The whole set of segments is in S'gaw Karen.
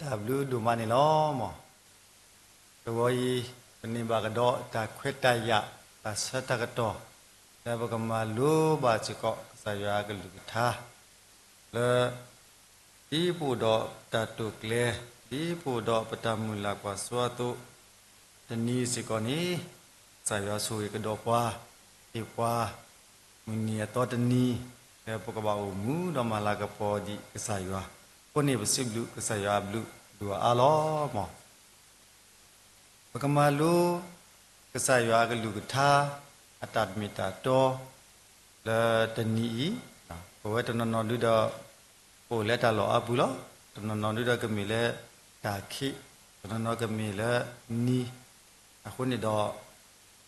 တၢ်ဘျုးဒိၣ်မးန့ၣ်လီၤ. တဝီအံၤ ပန့ၢ်ဘၣ်ကဒီးတၢ်ခွဲးတၢ်ယာ် တၢ်ဆၢတၢ်ကတီၢ် လၢပကမၤလိဘၣ်စ့ၢ်ကီးကစၢ်ယွၤအကလုၢ်ကထါ လၢ ဒ်ပအိၣ်ဒီးတၢ်တိာ်ကျဲၤ, ဒ်ပအိၣ်ဒီးပတၢ်မုၢ်လၢ်ကွၢ်စိအသိး, တနံၤစ့ၢ်ကီးန့ၣ် ကစၢ်ယွၤဆိၣ်ဂ့ၤကဒီးပှၤ, ဟ့ၣ်ပှၤ မုၢ်နံၤအသီတနံၤ လၢပကဘၣ်အိၣ်မူဒီးမၤလၤကပီၤဒံးကစၢ်ယွၤ, အဃိန့ၣ်ပစံးဘျုးကစၢ်ယွၤအဘျုးဒိၣ်အါလီၤ. ပကမၤလိ ကစၢ်ယွၤအကလုၢ်ကထါ အတၢ်မ့ၢ်တၢ်တီ လၢတနံၤအံၤ, ပဝဲတနီၤနီၤဒုဒီး ပအိၣ်လၢတၢ်လီၢ်အါပူၤလီၤ. တနီၤနီၤဒုဒီးကမ့ၢ်လၢတၢ်ခံး, တနီၤနီၤကမ့ၢ်လၢနံၤ, အဃိန့ၣ်ဒီး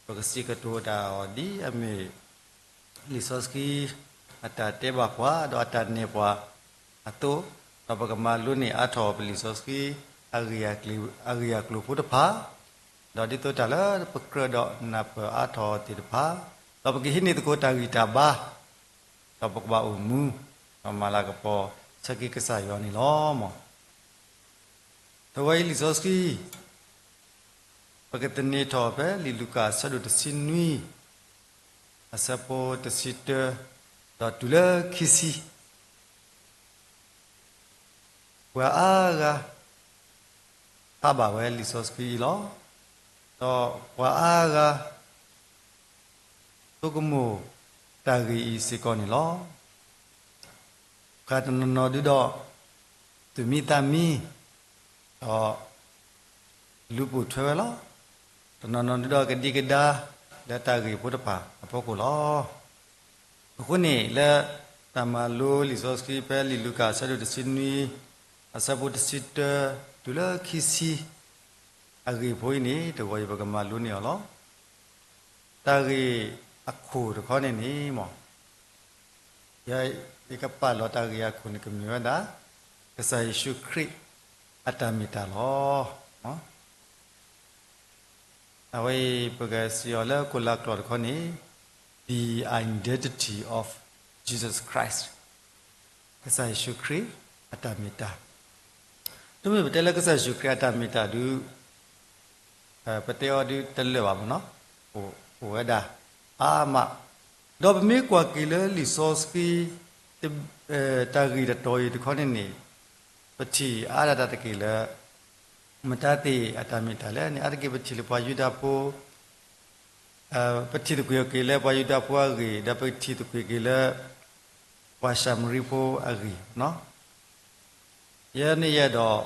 ပကစံးကတိၤတၢ်အီၤဒ်အမ့ၢ် လံာ်စီဆှံ အတၢ်တဲဘၣ်ပှၤ ဒီးအတၢ်နဲၣ်ပှၤအသိး, ဒီးပကမၤလိန့ၢ်အါထီၣ်ပလံာ်စီဆှံ အဂ့ၢ်အကျိၤဖိတဖၣ်, ဒီးဒ်သိးတၢ်လၢပကြၢးဒီးနၢ်ပၢၢ်အါထီၣ်သ့ၣ်တဖၣ်, ဒီးပကဟံးန့ၢ်သကိးတၢ်ဂံၢ်တၢ်ဘါ, ဒီးပကဘၣ်အိၣ်မူ ဒီးမၤလၤကပီၤ ဆၢက့ၤကစၢ်ယွၤန့ၣ်လီၤ. တဝီအံၤလံာ်စီဆှံ ပကသန့ၤထီၣ်ဖဲလံာ်လူၤကၣ်အဆၢဒိၣ်တဆံနွံ အဆၢဖိတဆံတၢ ဒီးတုၤလၢခံဆံ, ပှၤအါဂၤ ဖးဘၣ်ဝဲလံာ်စီဆှံအံၤလီၤ. ဒီးပှၤအါဂၤ ဆိကမိၣ်တၢ်ဂ့ၢ်အံၤစ့ၢ်ကီးန့ၣ်လီၤ. ပှၤတနီၤနီၤဒုဒီး သူၣ်မံသးမံ ဒီး လူၤပိာ်ထွဲဝဲလီၤ. တနီၤနီၤဒုဒီးကဒံကဒါ လၢတၢ်ဂ့ၢ်ဖိတဖၣ်အဖီခိၣ်လီၤ. အဃိန့ၣ်လၢ တၢ်မၤလိလံာ်စီဆှံဖဲလံာ်လူၤကၣ်အဆၢဒိၣ်တဆံနွံ အဆၢဖိတဆံတၢ တုၤလၢခံဆံ အဂ့ၢ်ဖိအံၤန့ၣ် တဝီအံၤပကမၤလိန့ၢ်အီၤလီၤ. တၢ်ဂ့ၢ်အခိၣ်တခီန့ၣ်န့ၣ်မ့ၢ် ယကပာ်လီၤတၢ်ဂ့ၢ်အခိၣ်န့ၣ်ကမ့ၢ်ဝဲဒၣ် ကစၢ်ယ့ၣ်ၡူးခရံာ်အတၢ်မ့ၢ်တၢ်လီၤ. အဝဲအံၤပကစံးအီၤလၢကိၣ်လၤကျိာ်တခီန့ၣ် The Identity of Jesus Christ ကစၢ်ယ့ၣ်ၡူးခရံာ်အတၢ်မ့ၢ်တၢ်, တုၤမ့ၢ်ပတဲလၢကစၢ်ယ့ၣ်ၡူးခရံာ်အတၢ်မ့ၢ်တၢ်ဒုး ပတဲအီၤဒုးတလၢာ်ဘၣ်မ့ၢ်နီၤ, အိၣ်ဝဲဒၣ်အါမး, ဒီးပမ့ၢ်ကွၢ်က့ၤလၢလံာ်စီဆှံ တၢ်ဂ့ၢ်တတီၤအံၤတခီန့ၣ်န့ၣ် ပထံၣ်အါဒၣ်တၢ်တက့ၢ်လၢ မတၤသ့ၣ်အတၢ်မ့ၢ်တၢ်လဲၣ်န့ၣ် အါတက့ၢ်ပထံၣ်လၢပှၤယူဒၤဖိ ပထံၣ်သကွ့ၤက့ၤလၢပှၤယူဒၤဖိအဂ့ၢ် ဒီးပထံၣ်သကွ့ၤက့ၤလၢ ပှၤၡၤမရံဖိအဂ့ၢ်နီၤ, ယဲန့ၣ်ယဲဒီး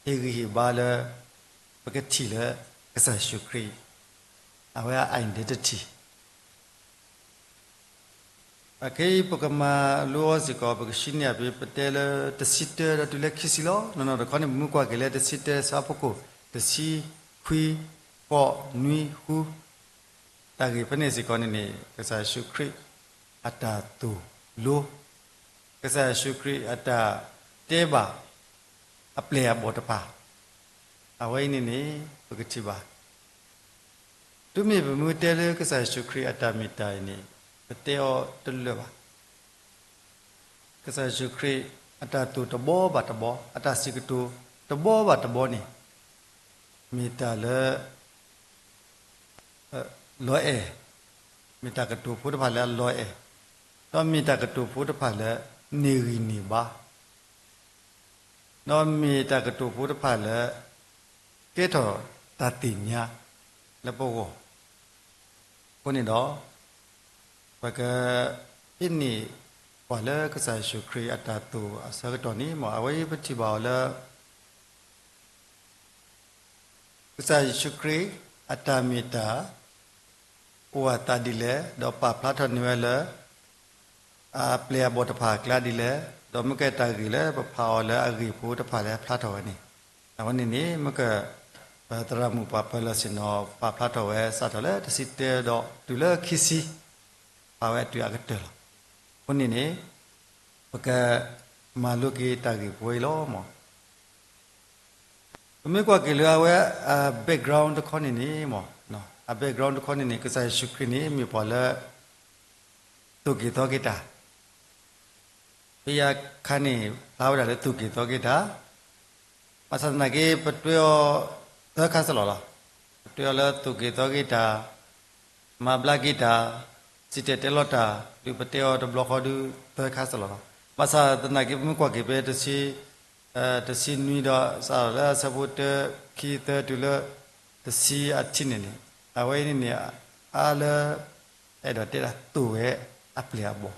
ဟ့ၣ်ဂံၢ်ဟ့ၣ်ဘါလၢ ပကထံၣ်လၢကစၢ်ယ့ၣ်ၡူးခရံာ် အဝဲအ identity အခဲအံၤပကမၤလိအီၤစ့ၢ်ကီး ပကဆှၢန့ၢ်အပ့ၤ ပတဲလၢတဆံတၢဒီးတုၤလၢခံဆံလီၤ. နီၢ်နီၢ်တခီန့ၣ် ပမ့ၢ်ကွၢ်က့ၤလၢတဆံတၢဆၢဖိခိၣ် တဆံ, ခွံ, ဃိး, နွံ, ဃု, တၢ်ဂ့ၢ်ဖဲန့ၣ်စ့ၢ်ကီးန့ၣ်န့ၣ် ကစၢ်ယ့ၣ်ၡူးခရံာ်အတၢ်သိၣ်လိ ကစၢ်ယ့ၣ်ၡူးခရံာ်အတၢ်တဲဘၣ် အပျဲၢ်အဘီၣ်တဖၣ်, အဝဲအံၤန့ၣ်န့ၣ် ပကထံၣ်ဘၣ်. တုၤမ့ၢ်ပမ့ၢ်တဲလၢကစၢ်ယ့ၣ်ၡူးခရံာ်အတၢ်မ့ၢ်တၢ်အံၤန့ၣ် ပတဲအီၤတလၢာ်ဘၣ်. ကစၢ်ယ့ၣ်ၡူးခရံာ်အတၢ်သိၣ်တဘီဘၣ်တဘီ, အတၢ်စံးကတိၤတဘီဘၣ်တဘီန့ၣ် မ့ၢ်တၢ်လၢ လီၤအဲၣ်, မ့ၢ်တၢ်ကတိၤဖိတဖၣ်လၢအလီၤအဲၣ်, ဒီးမ့ၢ်တၢ်ကတိၤဖိတဖၣ်လၢန့ၢ်ဂံၢ်န့ၢ်ဘါ, ဒီးမ့ၢ်တၢ်ကတိၤဖိတဖၣ်လၢ ကဲထီၣ်တၢ်သ့ၣ်ညါလၢပဂီၢ်, အဃိန့ၣ်ဒီး ပကဟံးန့ၢ်ပှၤလၢကစၢ်ယ့ၣ်ၡူးခရံာ်အတၢ်သိၣ်အဆၢကတီၢ်န့ၣ်မ့ၢ် အဝဲအံၤပထံၣ်ဘၣ်အီၤလၢ ကစၢ်ယ့ၣ်ၡူးခရံာ်အတၢ်မ့ၢ်တၢ် အိၣ်အသးဒ်လဲၣ်, ဒီးပာ်ဖျါထီၣ်န့ၢ်ဝဲလၢ အပျဲၢ်အဘီၣ်တဖၣ်အကျါဒ်လဲၣ်, ဒီးမ့ၢ်ကဲတၢ်ဂ့ၢ်လၢပဖးအီၤလၢအဂ့ၢ်ဖိတဖၣ်လၢအဖျါထီၣ်ဝဲန့ၣ်, အဝဲန့ၣ်န့ၣ် မ့ၢ်က ပသရၣ်မုၣ်ပှၤပၢၤလီၢ်ဆ့ၣ်နီၤ ပာ်ဖျါထီၣ်ဝဲစးထီၣ်လၢတဆံတၢဒီးတုၤလၢခံဆံ, ဖးဝဲအတုၤအကတၢၢ်လီၤ. အဃိန့ၣ်န့ၣ် ပကမၤလိက့ၤတၢ်ဂ့ၢ်ဖိအံၤလီၤမး. ပမ့ၢ်ကွၢ်က့ၤလၢအဝဲအ background တခီန့ၣ်န့ၣ်မး, အ background တခီန့ၣ်န့ၣ် ကစၢ်ယ့ၣ်ၡူးခရံာ်န့ၣ် မ့ၢ်ပှၤလၢ သိၣ်က့ၤသီက့ၤတၢ် ဖဲယခါန့ၣ် ဖျါဝဲဒၣ်လၢသူၣ်က့ၣ်သီက့ၣ်တၢ်, ဘၣ်ဆၣ်သနာ်က့ ပတွဲအီၤသၢခါစလီၤလီၤ. ပတွဲအီၤလၢသူၣ်က့ၣ်သီက့ၣ်တၢ်, မၤဘျါက့ၣ်တၢ်, စံၣ်တဲၤတဲလီၤတၢ်, ဒုးပတဲအီၤတဘျီဃီဒုးသၢခါစလီၤလီၤ. ဘၣ်ဆၣ်သနာ်က့ ပမ့ၢ်ကွၢ်က့ၤဖဲတဆံ တဆံနွံဒီး စးထီၣ်လၢအဆၢဖိတၢ ခံ သၢ တုၤလၢ တဆံအထံးန့ၣ်န့ၣ်, အဝဲအံၤန့ၣ်န့ၣ် အါလၢ အဲၣ်ဒိးတဲဒၣ်သိၣ်ဝဲအပျဲၢ်အဘီၣ်,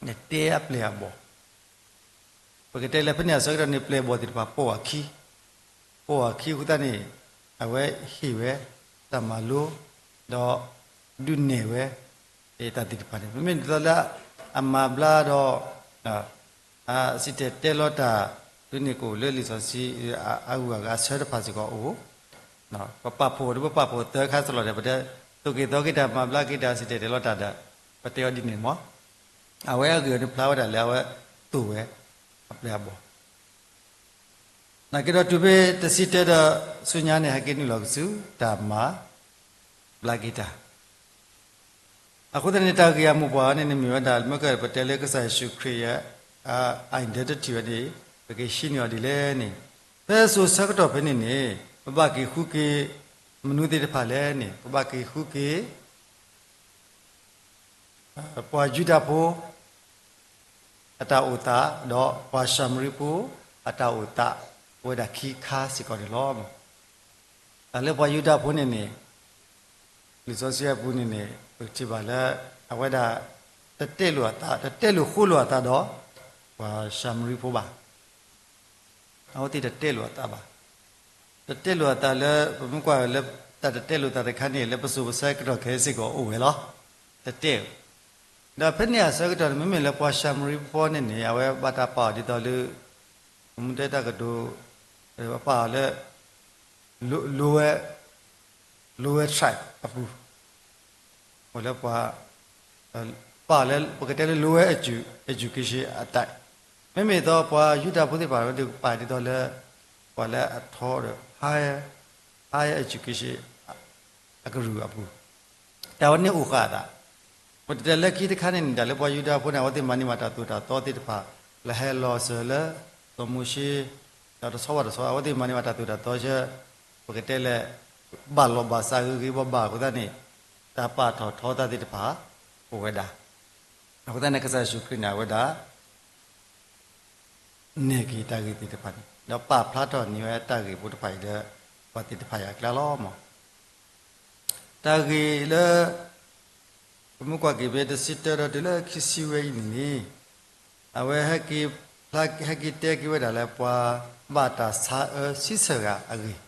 နတဲအပျဲၢ်အဘီၣ်. ပကတဲလၢဖဲန့ၣ်အဆၢကတီၢ်န့ၣ် ပျဲၢ်အဘီၣ်သ့ၣ်တဖၣ်ပိာ်အခံ, ပိာ်အခံအဃိသတးန့ၣ် အဝဲဟ့ၣ်ဝဲတၢ်မၤလိ ဒီးဒုးနဲၣ်ဝဲ တၢ်သ့ၣ်တဖၣ်န့ၣ် မ့မ့ၢ်ဒ်သိးလၢ အမၤဘျါဒီး အစံၣ်တဲၤတဲလီၤတၢ် ဒ်န့ၣ်ကအိၣ်လၢလံာ်စီဆှံ အဂုၤအဂၤအဆၢတဖၣ်စ့ၢ်ကီးအိၣ်, ပပာ်ဖှိၣ်ဒီးပပာ်ဖှိၣ်သၢခါစလီၤဒီး ပတဲ သူၣ်က့ၣ်သီက့ၣ်တၢ် မၤဘျါက့ၣ်တၢ် စံၣ်တဲၤတဲလီၤတၢ်ဒီး ပတဲအီၤဒ်န့ၣ်မး, အဝဲအဂ့ၢ်န့ၣ်ဖျါဝဲဒၣ်လၢအဝဲသိၣ်ဝဲအပျဲၢ်အဘီၣ် နာ်က့ဒီးတုၤဖဲတဆံတၢဒီးဆူညါန့ၣ် ဟဲက့ၤနုာ်လီၤက့ၤဆူတၢ်မၤဘျါက့ၤတၢ်. အဃိသတးန့ၣ် တၢ်ဂ့ၢ်အမိၢ်ပှၢ်န့ၣ် မ့ၢ်ဝဲဒၣ် မ့ၢ်ကပတဲလၢကစၢ်ယ့ၣ်ၡူးခရံာ်အ identity ဝဲန့ၣ် ပကဟံးန့ၢ်အီၤဒ်လဲၣ်န့ၣ်, ဖဲစိၤဆၢကတီၢ်ဖဲန့ၣ်န့ၣ် ပဘၣ်က့ၤဃုက့ၤမနုၤသ့ၣ်တဖၣ်လဲၣ်န့ၣ် ပဘၣ်က့ၤဃုက့ၤ ပှၤယူဒၤဖိ အတၢ်အိၣ်သး ဒီးပှၤၡၤမရံဖိ အတၢ်အိၣ်သး အိၣ်ဝဲဒၣ်ခံခါစ့ၢ်ကီးန့ၣ်လီၤ. တၢ်လၢပှၤယူဒၤဖိန့ၣ်န့ၣ် လံာ်စီဆှံအပူၤန့ၣ်န့ၣ် ပကထံၣ်ဘၣ်လၢ အဝဲဒၣ် တတဲလိာ်အသး တတဲလိာ်ဃိလိာ်အသးဒီး ပှၤၡၤမရံဖိဘၣ်. အဝဲသ့ၣ်တတဲလိာ်အသးဘၣ်. တတဲလိာ်အသးလၢ ပမ့ၢ်ကွၢ်လၢ တၢ်တတဲလိာ်သးတခါန့ၣ် လၢပစိၤပဆၢကတီၢ်ခဲအံၤစ့ၢ်ကီးအိၣ်ဝဲလီၤ. တတဲ ဒီးဖဲန့ၣ်အဆၢကတီၢ်န့ၣ် မ့မ့ၢ်လၢပှၤၡၤမရံဖိန့ၣ်န့ၣ် အဝဲဘၣ်တၢ်ပာ်အီၤဒ်သိးလၢ ပမ့ၢ်တဲတၢ်ကတိၤ ပာ်အီၤလၢ lower, lower tribe အပူၤ အိၣ်လၢပှၤ ပာ်လၢ ပကတဲလၢ lower edu-, education အတၢ်, မ့မ့ၢ်သိးပှၤယူဒၤဖိသ့ၣ်တဖၣ် ပာ်ဒ်သိးလၢ ပှၤလၢအထီဒီး higher, higher education အကရူၢ်အပူၤ, တၢ်ဝဲန့ၣ်အိၣ်ဃာ်အသး, ပတဲလၢခံတခါန့ၣ်န့ၣ် တၢ်လၢပှၤယူဒၤဖိန့ၣ် အဝဲသ့ၣ်မၤန့ၢ်ဘၣ်တၢ်သိၣ်တၢ်သီသ့ၣ်တဖၣ် လၢဟဲလီၤစၢၤလၢ စီၤမိၤၡ့ ဒီးတဆီဘၣ်တဆီ အဝဲသ့ၣ်မၤန့ၢ်ဘၣ်တၢ်သိၣ်တၢ်သီဆၢ ပကတဲလၢ ဘၣ်လီၤဘၣ်စးဂ့ၤဂ့ၤဘၣ်ဘၣ်အဃိသတးန့ၣ် တၢ်ပာ်ထီၣ်ထီသးသ့ၣ်တဖၣ် အိၣ်ဝဲဒၣ်, အဃိသတးန့ၣ် ကစၢ်ယ့ၣ်ၡူးခရံာ်န့ၣ် အဝဲဒၣ် နဲၣ်က့ၤတၢ်ဂ့ၢ်သ့ၣ်တဖၣ်န့ၣ် ဒီးပာ်ဖျါထီၣ်န့ၢ်ဝဲတၢ်ဂ့ၢ်ဖိတဖၣ်အံၤလၢ ပှၤသ့ၣ်တဖၣ်အကျါလီၤမး. တၢ်ဂ့ၢ်လၢ ပမ့ၢ်ကွၢ်က့ၤဖဲတဆံတၢဒီးတုၤလၢခံဆံဝဲအံၤန့ၣ်န့ၣ် အဝဲဟဲက့ၤဖျါ ဟဲက့ၤတဲက့ၤဝဲဒၣ်လၢပှၤဘၣ်တၢ်ဆါအၢဆံဆၢဂၤအဂ့ၢ်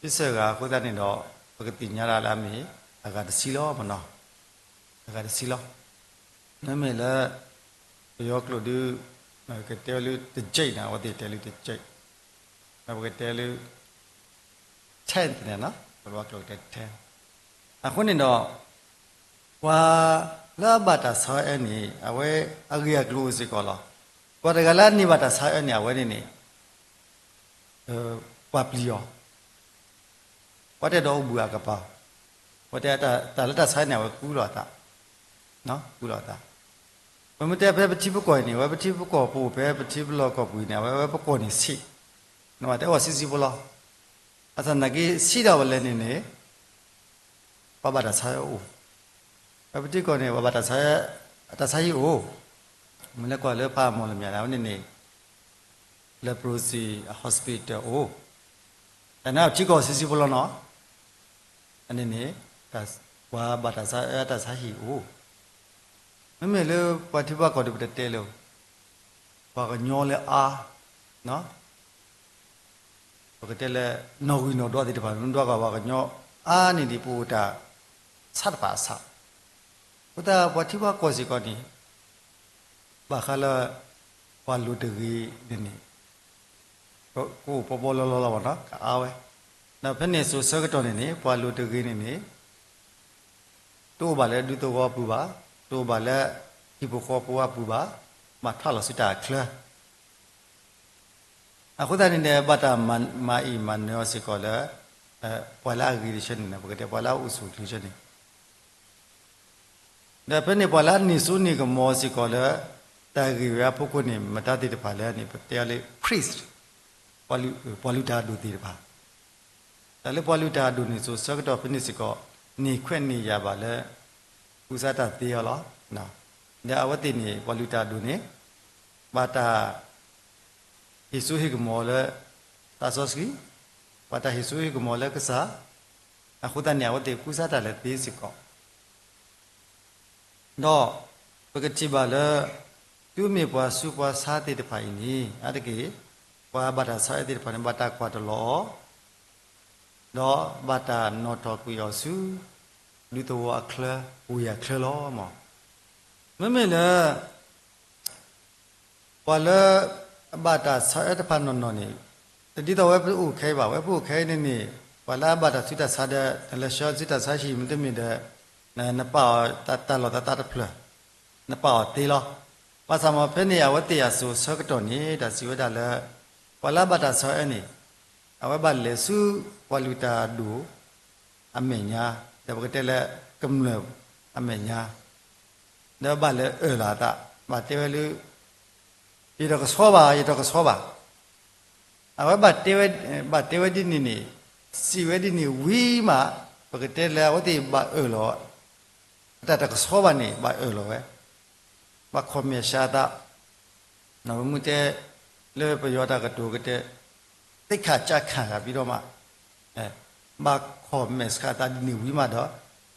ဆံဆၢဂၤအဃိသတးန့ၣ်ဒီး ပကသ့ၣ်ညါဒၣ်လၢအမ့ၢ်အဂၤတဆံလီၤမနီၤ, အဂၤတဆံလီၤ. မ့မ့ၢ်လၢ ပယီၤကျိာ်ဒုး ကတဲလၢတကၠိၣ်န့ၣ် အဝဲသ့ၣ်တဲလၢတကၠိၣ်, ဒီးပကတဲလၢ tenth န့ၣ်နီၤ, ပယီၤကျိာ်ကတဲ tenth. အဃိန့ၣ်ဒီး ပှၤလၢအဘၣ်တၢ်ဆါအၢန့ၣ် အဝဲအဂ့ၢ်အကျိၤအိၣ်စ့ၢ်ကီးလီၤ. ပှၤတဂၤလၢအန့ၢ်ဘၣ်တၢ်ဆါအၢန့ၣ် အဝဲန့ၣ်န့ၣ် ပှၤပျံၤအီၤ, ပှၤတအဲၣ်ဒိးအိၣ်ဘှံးအကပၤ, ပှၤတအဲၣ်တၢ်လၢတၢ်ဆါန့ၣ် အဝဲကူလီၤအသး, ကူလီၤအသး. ပမ့ၢ်တဲဖဲပထံပကီၢ်အံၤန့ၣ် အဝဲပထံပကီၢ်ပူၤ ဖဲပထံပလီၢ်ကီၢ်ပူၤအံၤန့ၣ် အဝဲပကီၢ်န့ၣ်ဆံး, နဘၣ်တဲအီၤဆံးဆံးဖိလီၤ. ဘၣ်ဆၣ်သနာ်က့ဆံးဒၣ်ဝဲလဲၣ်န့ၣ်န့ၣ် ပှၤဘၣ်တၢ်ဆါအၢအိၣ်, ပထံပကီၢ်န့ၣ် ပှၤဘၣ်တၢ်ဆါအၢ, တၢ်ဆါဟံၣ်အိၣ်, မ့ၢ်လဲၤကွၢ်လၢဖးမီၢ်လမၠဲၣ်န့ၣ် အဝဲန့ၣ်န့ၣ် leprosy hospital အိၣ်, တၢ်န့ၣ်ထံကီၢ်ဆံးဆံးဖိလီၤနီၤ, အန့ၣ်န့ၣ် ပှၤဘၣ်တၢ်ဆါအၢတၢ်ဆါဟံၣ်အိၣ်, မ့မ့ၢ်လၢပှၤထံပှၤကီၢ်ဒီးပတတဲလၢၤ, ပှၤကညီလၢအါ ပကတဲလၢ နီၣ်ဂံၢ်နီၣ်ဒွးသ့ၣ်တဖၣ် မ့ၢ်ဒွးကီၢ်ပှၤကညီအါန့ၣ်ဒံး ပအိၣ်တၢ်ဆါတဖၣ်အဆၣ်, အဃိသတးပှၤထံပှၤကီၢ်စ့ၢ်ကီးန့ၣ် ဘၣ်ဃးလၢ ပှၤလိၤတဂ့ၤန့ၣ်န့ၣ် ကအိၣ်ပီပီလီလီလီၤဘၣ်နီၤ ကအါဝဲ, ဒီးဖဲန့ၣ်စိၤဆၢကတီၢ်န့ၣ်န့ၣ် ပှၤလိၤတဂ့ၤန့ၣ်န့ၣ် တအိၣ်ဘၣ်လၢဒူသဝီပူၤဘၣ်, တအိၣ်ဘၣ်လၢဟံၣ်ဖိဃီဖိအပူၤဘၣ်, ဘၣ်ထွဲလီၤဆူတၢ်အချၢ အဃိသတးန့ၣ်ဒီး ဘၣ်တၢ်မၤအံၣ်မၤနၢၤအီၤစ့ၢ်ကီးလၢ ပှၤလၢအဂ့ၤတဆၢန့ၣ် ပကတဲပှၤလၢအအိၣ်ဆူၣ်အိၣ်ချ့တဆၢန့ၣ်, ဒီးဖဲန့ၣ်ပှၤလၢအန့ၢ်စိန့ၢ်ကမီၤစ့ၢ်ကီးလၢ တၢ်ဂ့ၢ်ဝဲအဖီခိၣ်န့ၣ် မတၤသ့ၣ်တဖၣ်လဲၣ်န့ၣ် ပတဲအီၤလၢ priest, ပှၤလုၢ်တၢ်အဒိၣ်သ့ၣ်တဖၣ်. တၢ်လၢပှၤလုၢ်တၢ်အဒိၣ်န့ၣ် စိၤဆၢကတီၢ်ဖဲန့ၣ်စ့ၢ်ကီး န့ၢ်ခွဲးန့ၢ်ယာ်ဘၣ်လၢ ကူစါတၢ်သ့အီၤလီၤ. ဒီးအဝဲသ့ၣ်န့ၣ် ပှၤလုၢ်တၢ်အဒိၣ်န့ၣ် ဘၣ်တၢ် ဟ့ၣ်စိဟ့ၣ်ကမီၤလၢ သးစီဆှံ, ဘၣ်တၢ်ဟ့ၣ်စိဟ့ၣ်ကမီၤလၢကစၢ်, အဃိသတးန့ၣ် အဝဲသ့ၣ်ကူစါတၢ်လၢသ့စ့ၢ်ကီး ဒီးပကထံၣ်ဘၣ်လၢ တုၤမ့ၢ်ပှၤဆူးပှၤဆါသ့ၣ်တဖၣ်အံၤန့ၣ် အါတက့ၢ် ပှၤဘၣ်တၢ်ဆါအၢသ့ၣ်တဖၣ်န့ၣ် ဘၣ်တၢ်ကွၢ်တလီၤအီၤ, ဒီးဘၣ်တၢ်နီၣ်ထီၣ်ကွံာ်အီၤဆူ ဒူသဝီအချၢ ဝ့ၢ်အချၢလီၤ. မ့မ့ၢ်လၢ ပှၤလၢအဘၣ်တၢ်ဆါအၢတဖၣ်နီၢ်နီၢ်န့ၣ် တဒ်သိးဝဲပအိၣ်ခဲအံၤဘၣ်. ဝဲပအိၣ်ခဲအံၤန့ၣ်န့ၣ် ပှၤလၢအဘၣ်တၢ်ဆူးတၢ်ဆါဒီး နလဲၤဆှၢဆူးတၢ်ဆါဟံၣ်မ့တမ့ၢ်ဒီး နပာ်အီၤတၢ်လီၢ်တၢ်သးတဖျၢၣ်, နပာ်အီၤသ့လီၤ. ဘၣ်ဆၣ်မ့ၢ်ဖဲန့ၣ် အဝဲသ့ၣ်အစိၤဆၢကတီၢ်န့ၣ် တၢ်စံးဝဲဒၣ်လၢ ပှၤလၢအဘၣ်တၢ်ဆါအၢန့ၣ် အဝဲဘၣ်လဲၤဆူပှၤလုၢ်တၢ်အဒိၣ် အမဲာ်ညါ, ဒီးပကတဲလၢကမျၢၢ်အမဲာ်ညါ, ဒီးဘၣ်လဲၤအၢၣ်လီၤအသး, ဘၣ်တဲဝဲလၢ ယတကဆှီဘၣ်, ယတကဆှီဘၣ်. အဝဲဘၣ်တဲဝဲ, ဘၣ်တဲဝဲဒ်န့ၣ်န့ၣ်, စံးဝဲဒ်န့ၣ်ဝံၤမး, ပကတဲလၢအဝဲသ့ၣ်ဘၣ်အၢၣ်လီၤ အတၢ်တကဆှီဘၣ်န့ၣ် ဘၣ်အၢၣ်လီၤဝဲ, ဘၣ်ခီၣ်မဲာ်ဆှးအသး, ပမ့ၢ်တဲလၢပယီၤတၢ်ကတိၤကတဲ သိက္ခာကျခံ ဂၤဘံဒီးမး, ဘၣ်ခီၣ်မဲာ်ဆှးအသးဒ်န့ၣ်ဝံၤမးဒီး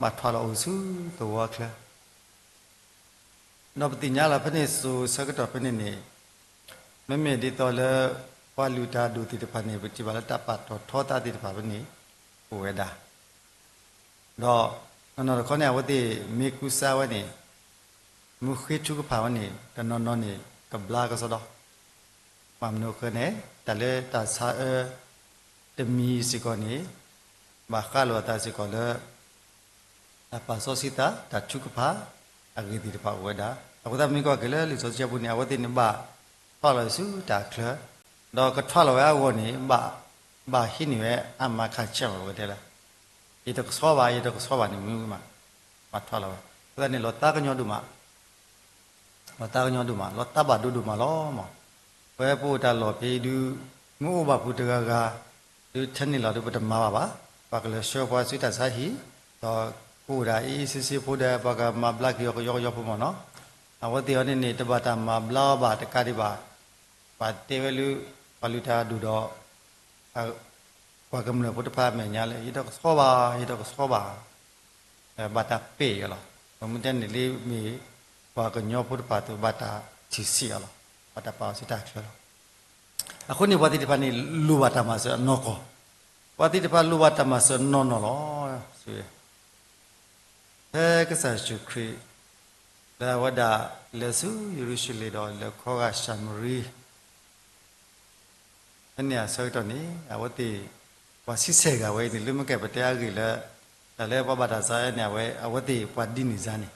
ဘၣ်ထွဲလီၤအိၣ်ဆူသဝီအချၢ ဒီးပသ့ၣ်ညါလီၤဖဲန့ၣ်စိၤဆၢကတီၢ်ဖဲန့ၣ်န့ၣ်, မ့မ့ၢ်ဒ်သိးလၢ ပှၤလုၢ်တၢ်အဒိၣ်သ့ၣ်တဖၣ်န့ၣ် ပထံၣ်ဘၣ်လၢတၢ်ပာ်ထီၣ်ထီသးသ့ၣ်တဖၣ်ဖဲန့ၣ် အိၣ်ဝဲဒၣ်, ဒီးနီၢ်နီၢ်တခီန့ၣ် အဝဲသ့ၣ်မ့ၢ်ကူစါဝဲန့ၣ်, မ့ၢ်ဃ့ထုကဖၣ်ဝဲန့ၣ် တနီၤနီၤန့ၣ် ကဘျါကစီဒီ, ဘၣ်မနုၤအဃိန့ၣ် တၢ်လၢတၢ်ဆါအၢ တမံၤစ့ၢ်ကီးန့ၣ် ဘၣ်ဃးလိာ်အသးစ့ၢ်ကီးလၢ တၢ်ပာ်စီဆှံသး တၢ်ထုကဖၣ်အဂ့ၢ်သ့ၣ်တဖၣ်အိၣ်ဝဲဒၣ်. အဃိသတးမ့ၢ်ကွၢ်က့ၤလၢလံာ်စီဆှံအပူၤန့ၣ် အဝဲသ့ၣ်န့ၣ်ဘၣ်ထွဲလီၤဆူတၢ်ချၢ, ဒီးကထွဲလီၤဝဲအဂီၢ်န့ၣ် ဘၣ်ဟံးန့ၢ်ဝဲအမၤခးဆဲးမး ပကတဲလၢ ယတကဆှီဘၣ် ယတကဆှီဘၣ်န့ၣ်မ့ၢ်ဝံၤမး ဘၣ်ထွဲလီၤဝဲ. အဃိသတးန့ၣ် လီၤသးကညီၤဒိၣ်မး လီၤသးကညီၤဒိၣ်မး လီၤသးဘၣ်ဒိဒိၣ်မးလီၤမး. ပဝဲပအိၣ်တၢ်လီၢ်ဖဲအံၤဒုး မ့ၢ်အိၣ်ဘၣ်ဖုးတဂၤဂၤ ဒုးထဲန့ၣ်လီၤဒုးပတမၤဘၣ်ဘၣ်. ပှၤကလဲၤဆှၢပှၤဆူတၢ်ဆါဟံၣ်, ဒီးကအိၣ်ဒၣ်အ့ၣ်အ့ၣ်ဆ့ဆ့ဖိဒီး ပှၤကမၤဘျါက့ၤအီၤကယီကယီဖိမးနီၤ. အဝဲသ့ၣ်အံၤန့ၣ်န့ၣ် တဘၣ်တၢ်မၤဘျါအီၤဘၣ်တကးဒံးဘၣ်. ပှၤတဲဝဲလၢ ပှၤလုၢ်တၢ်အဒိၣ်ဒီး ပှၤကမျၢၢ်ဖိတဖၣ်အမဲာ်ညါလၢ ယတကဆှီဘၣ် ယတကဆှီဘၣ် ဘၣ်တၢ်ပဲာ်ယီၤလီၤ. ပမ့ၢ်တဲန့ၣ်လံမ့ၢ် ပှၤကညီဖိတဖၣ်အသိး ဘၣ်တၢ်ထံၣ်ဆံးအီၤလီၤ. ဘၣ်တၢ်ပာ်အီၤဆူတၢ်ချၢလီၤ. အဃိန့ၣ် ပှၤသ့ၣ်တဖၣ်န့ၣ် လိၣ်ဘၣ်တၢ်မၤစၢၤအနီၢ်ကီၢ်, ပှၤသ့ၣ်တဖၣ်လိၣ်ဘၣ်တၢ်မၤစၢၤနီၢ်နီၢ်လီၤ. ဖဲကစၢ်ယ့ၣ်ၡူးခရံာ် လၢအဝဲဒၣ်လဲၤဆူယရူၤၡလ့ၣ်ဒီးလဲၤခီဂာ်ၡၤမရံ ဖဲန့ၣ်အဆၢကတီၢ်န့ၣ် အဝဲသ့ၣ် ပှၤဆံဆဲၣ်ဂၤဝဲအံၤန့ၣ် လၢမ့ၢ်ကဲပတဲအဂ့ၢ်လၢ တၢ်လၢပှၤဘၣ်တၢ်ဆါအၢန့ၣ် အဝဲ အဝဲသ့ၣ်ပှၤဒ်န့ၣ်စါန့ၣ်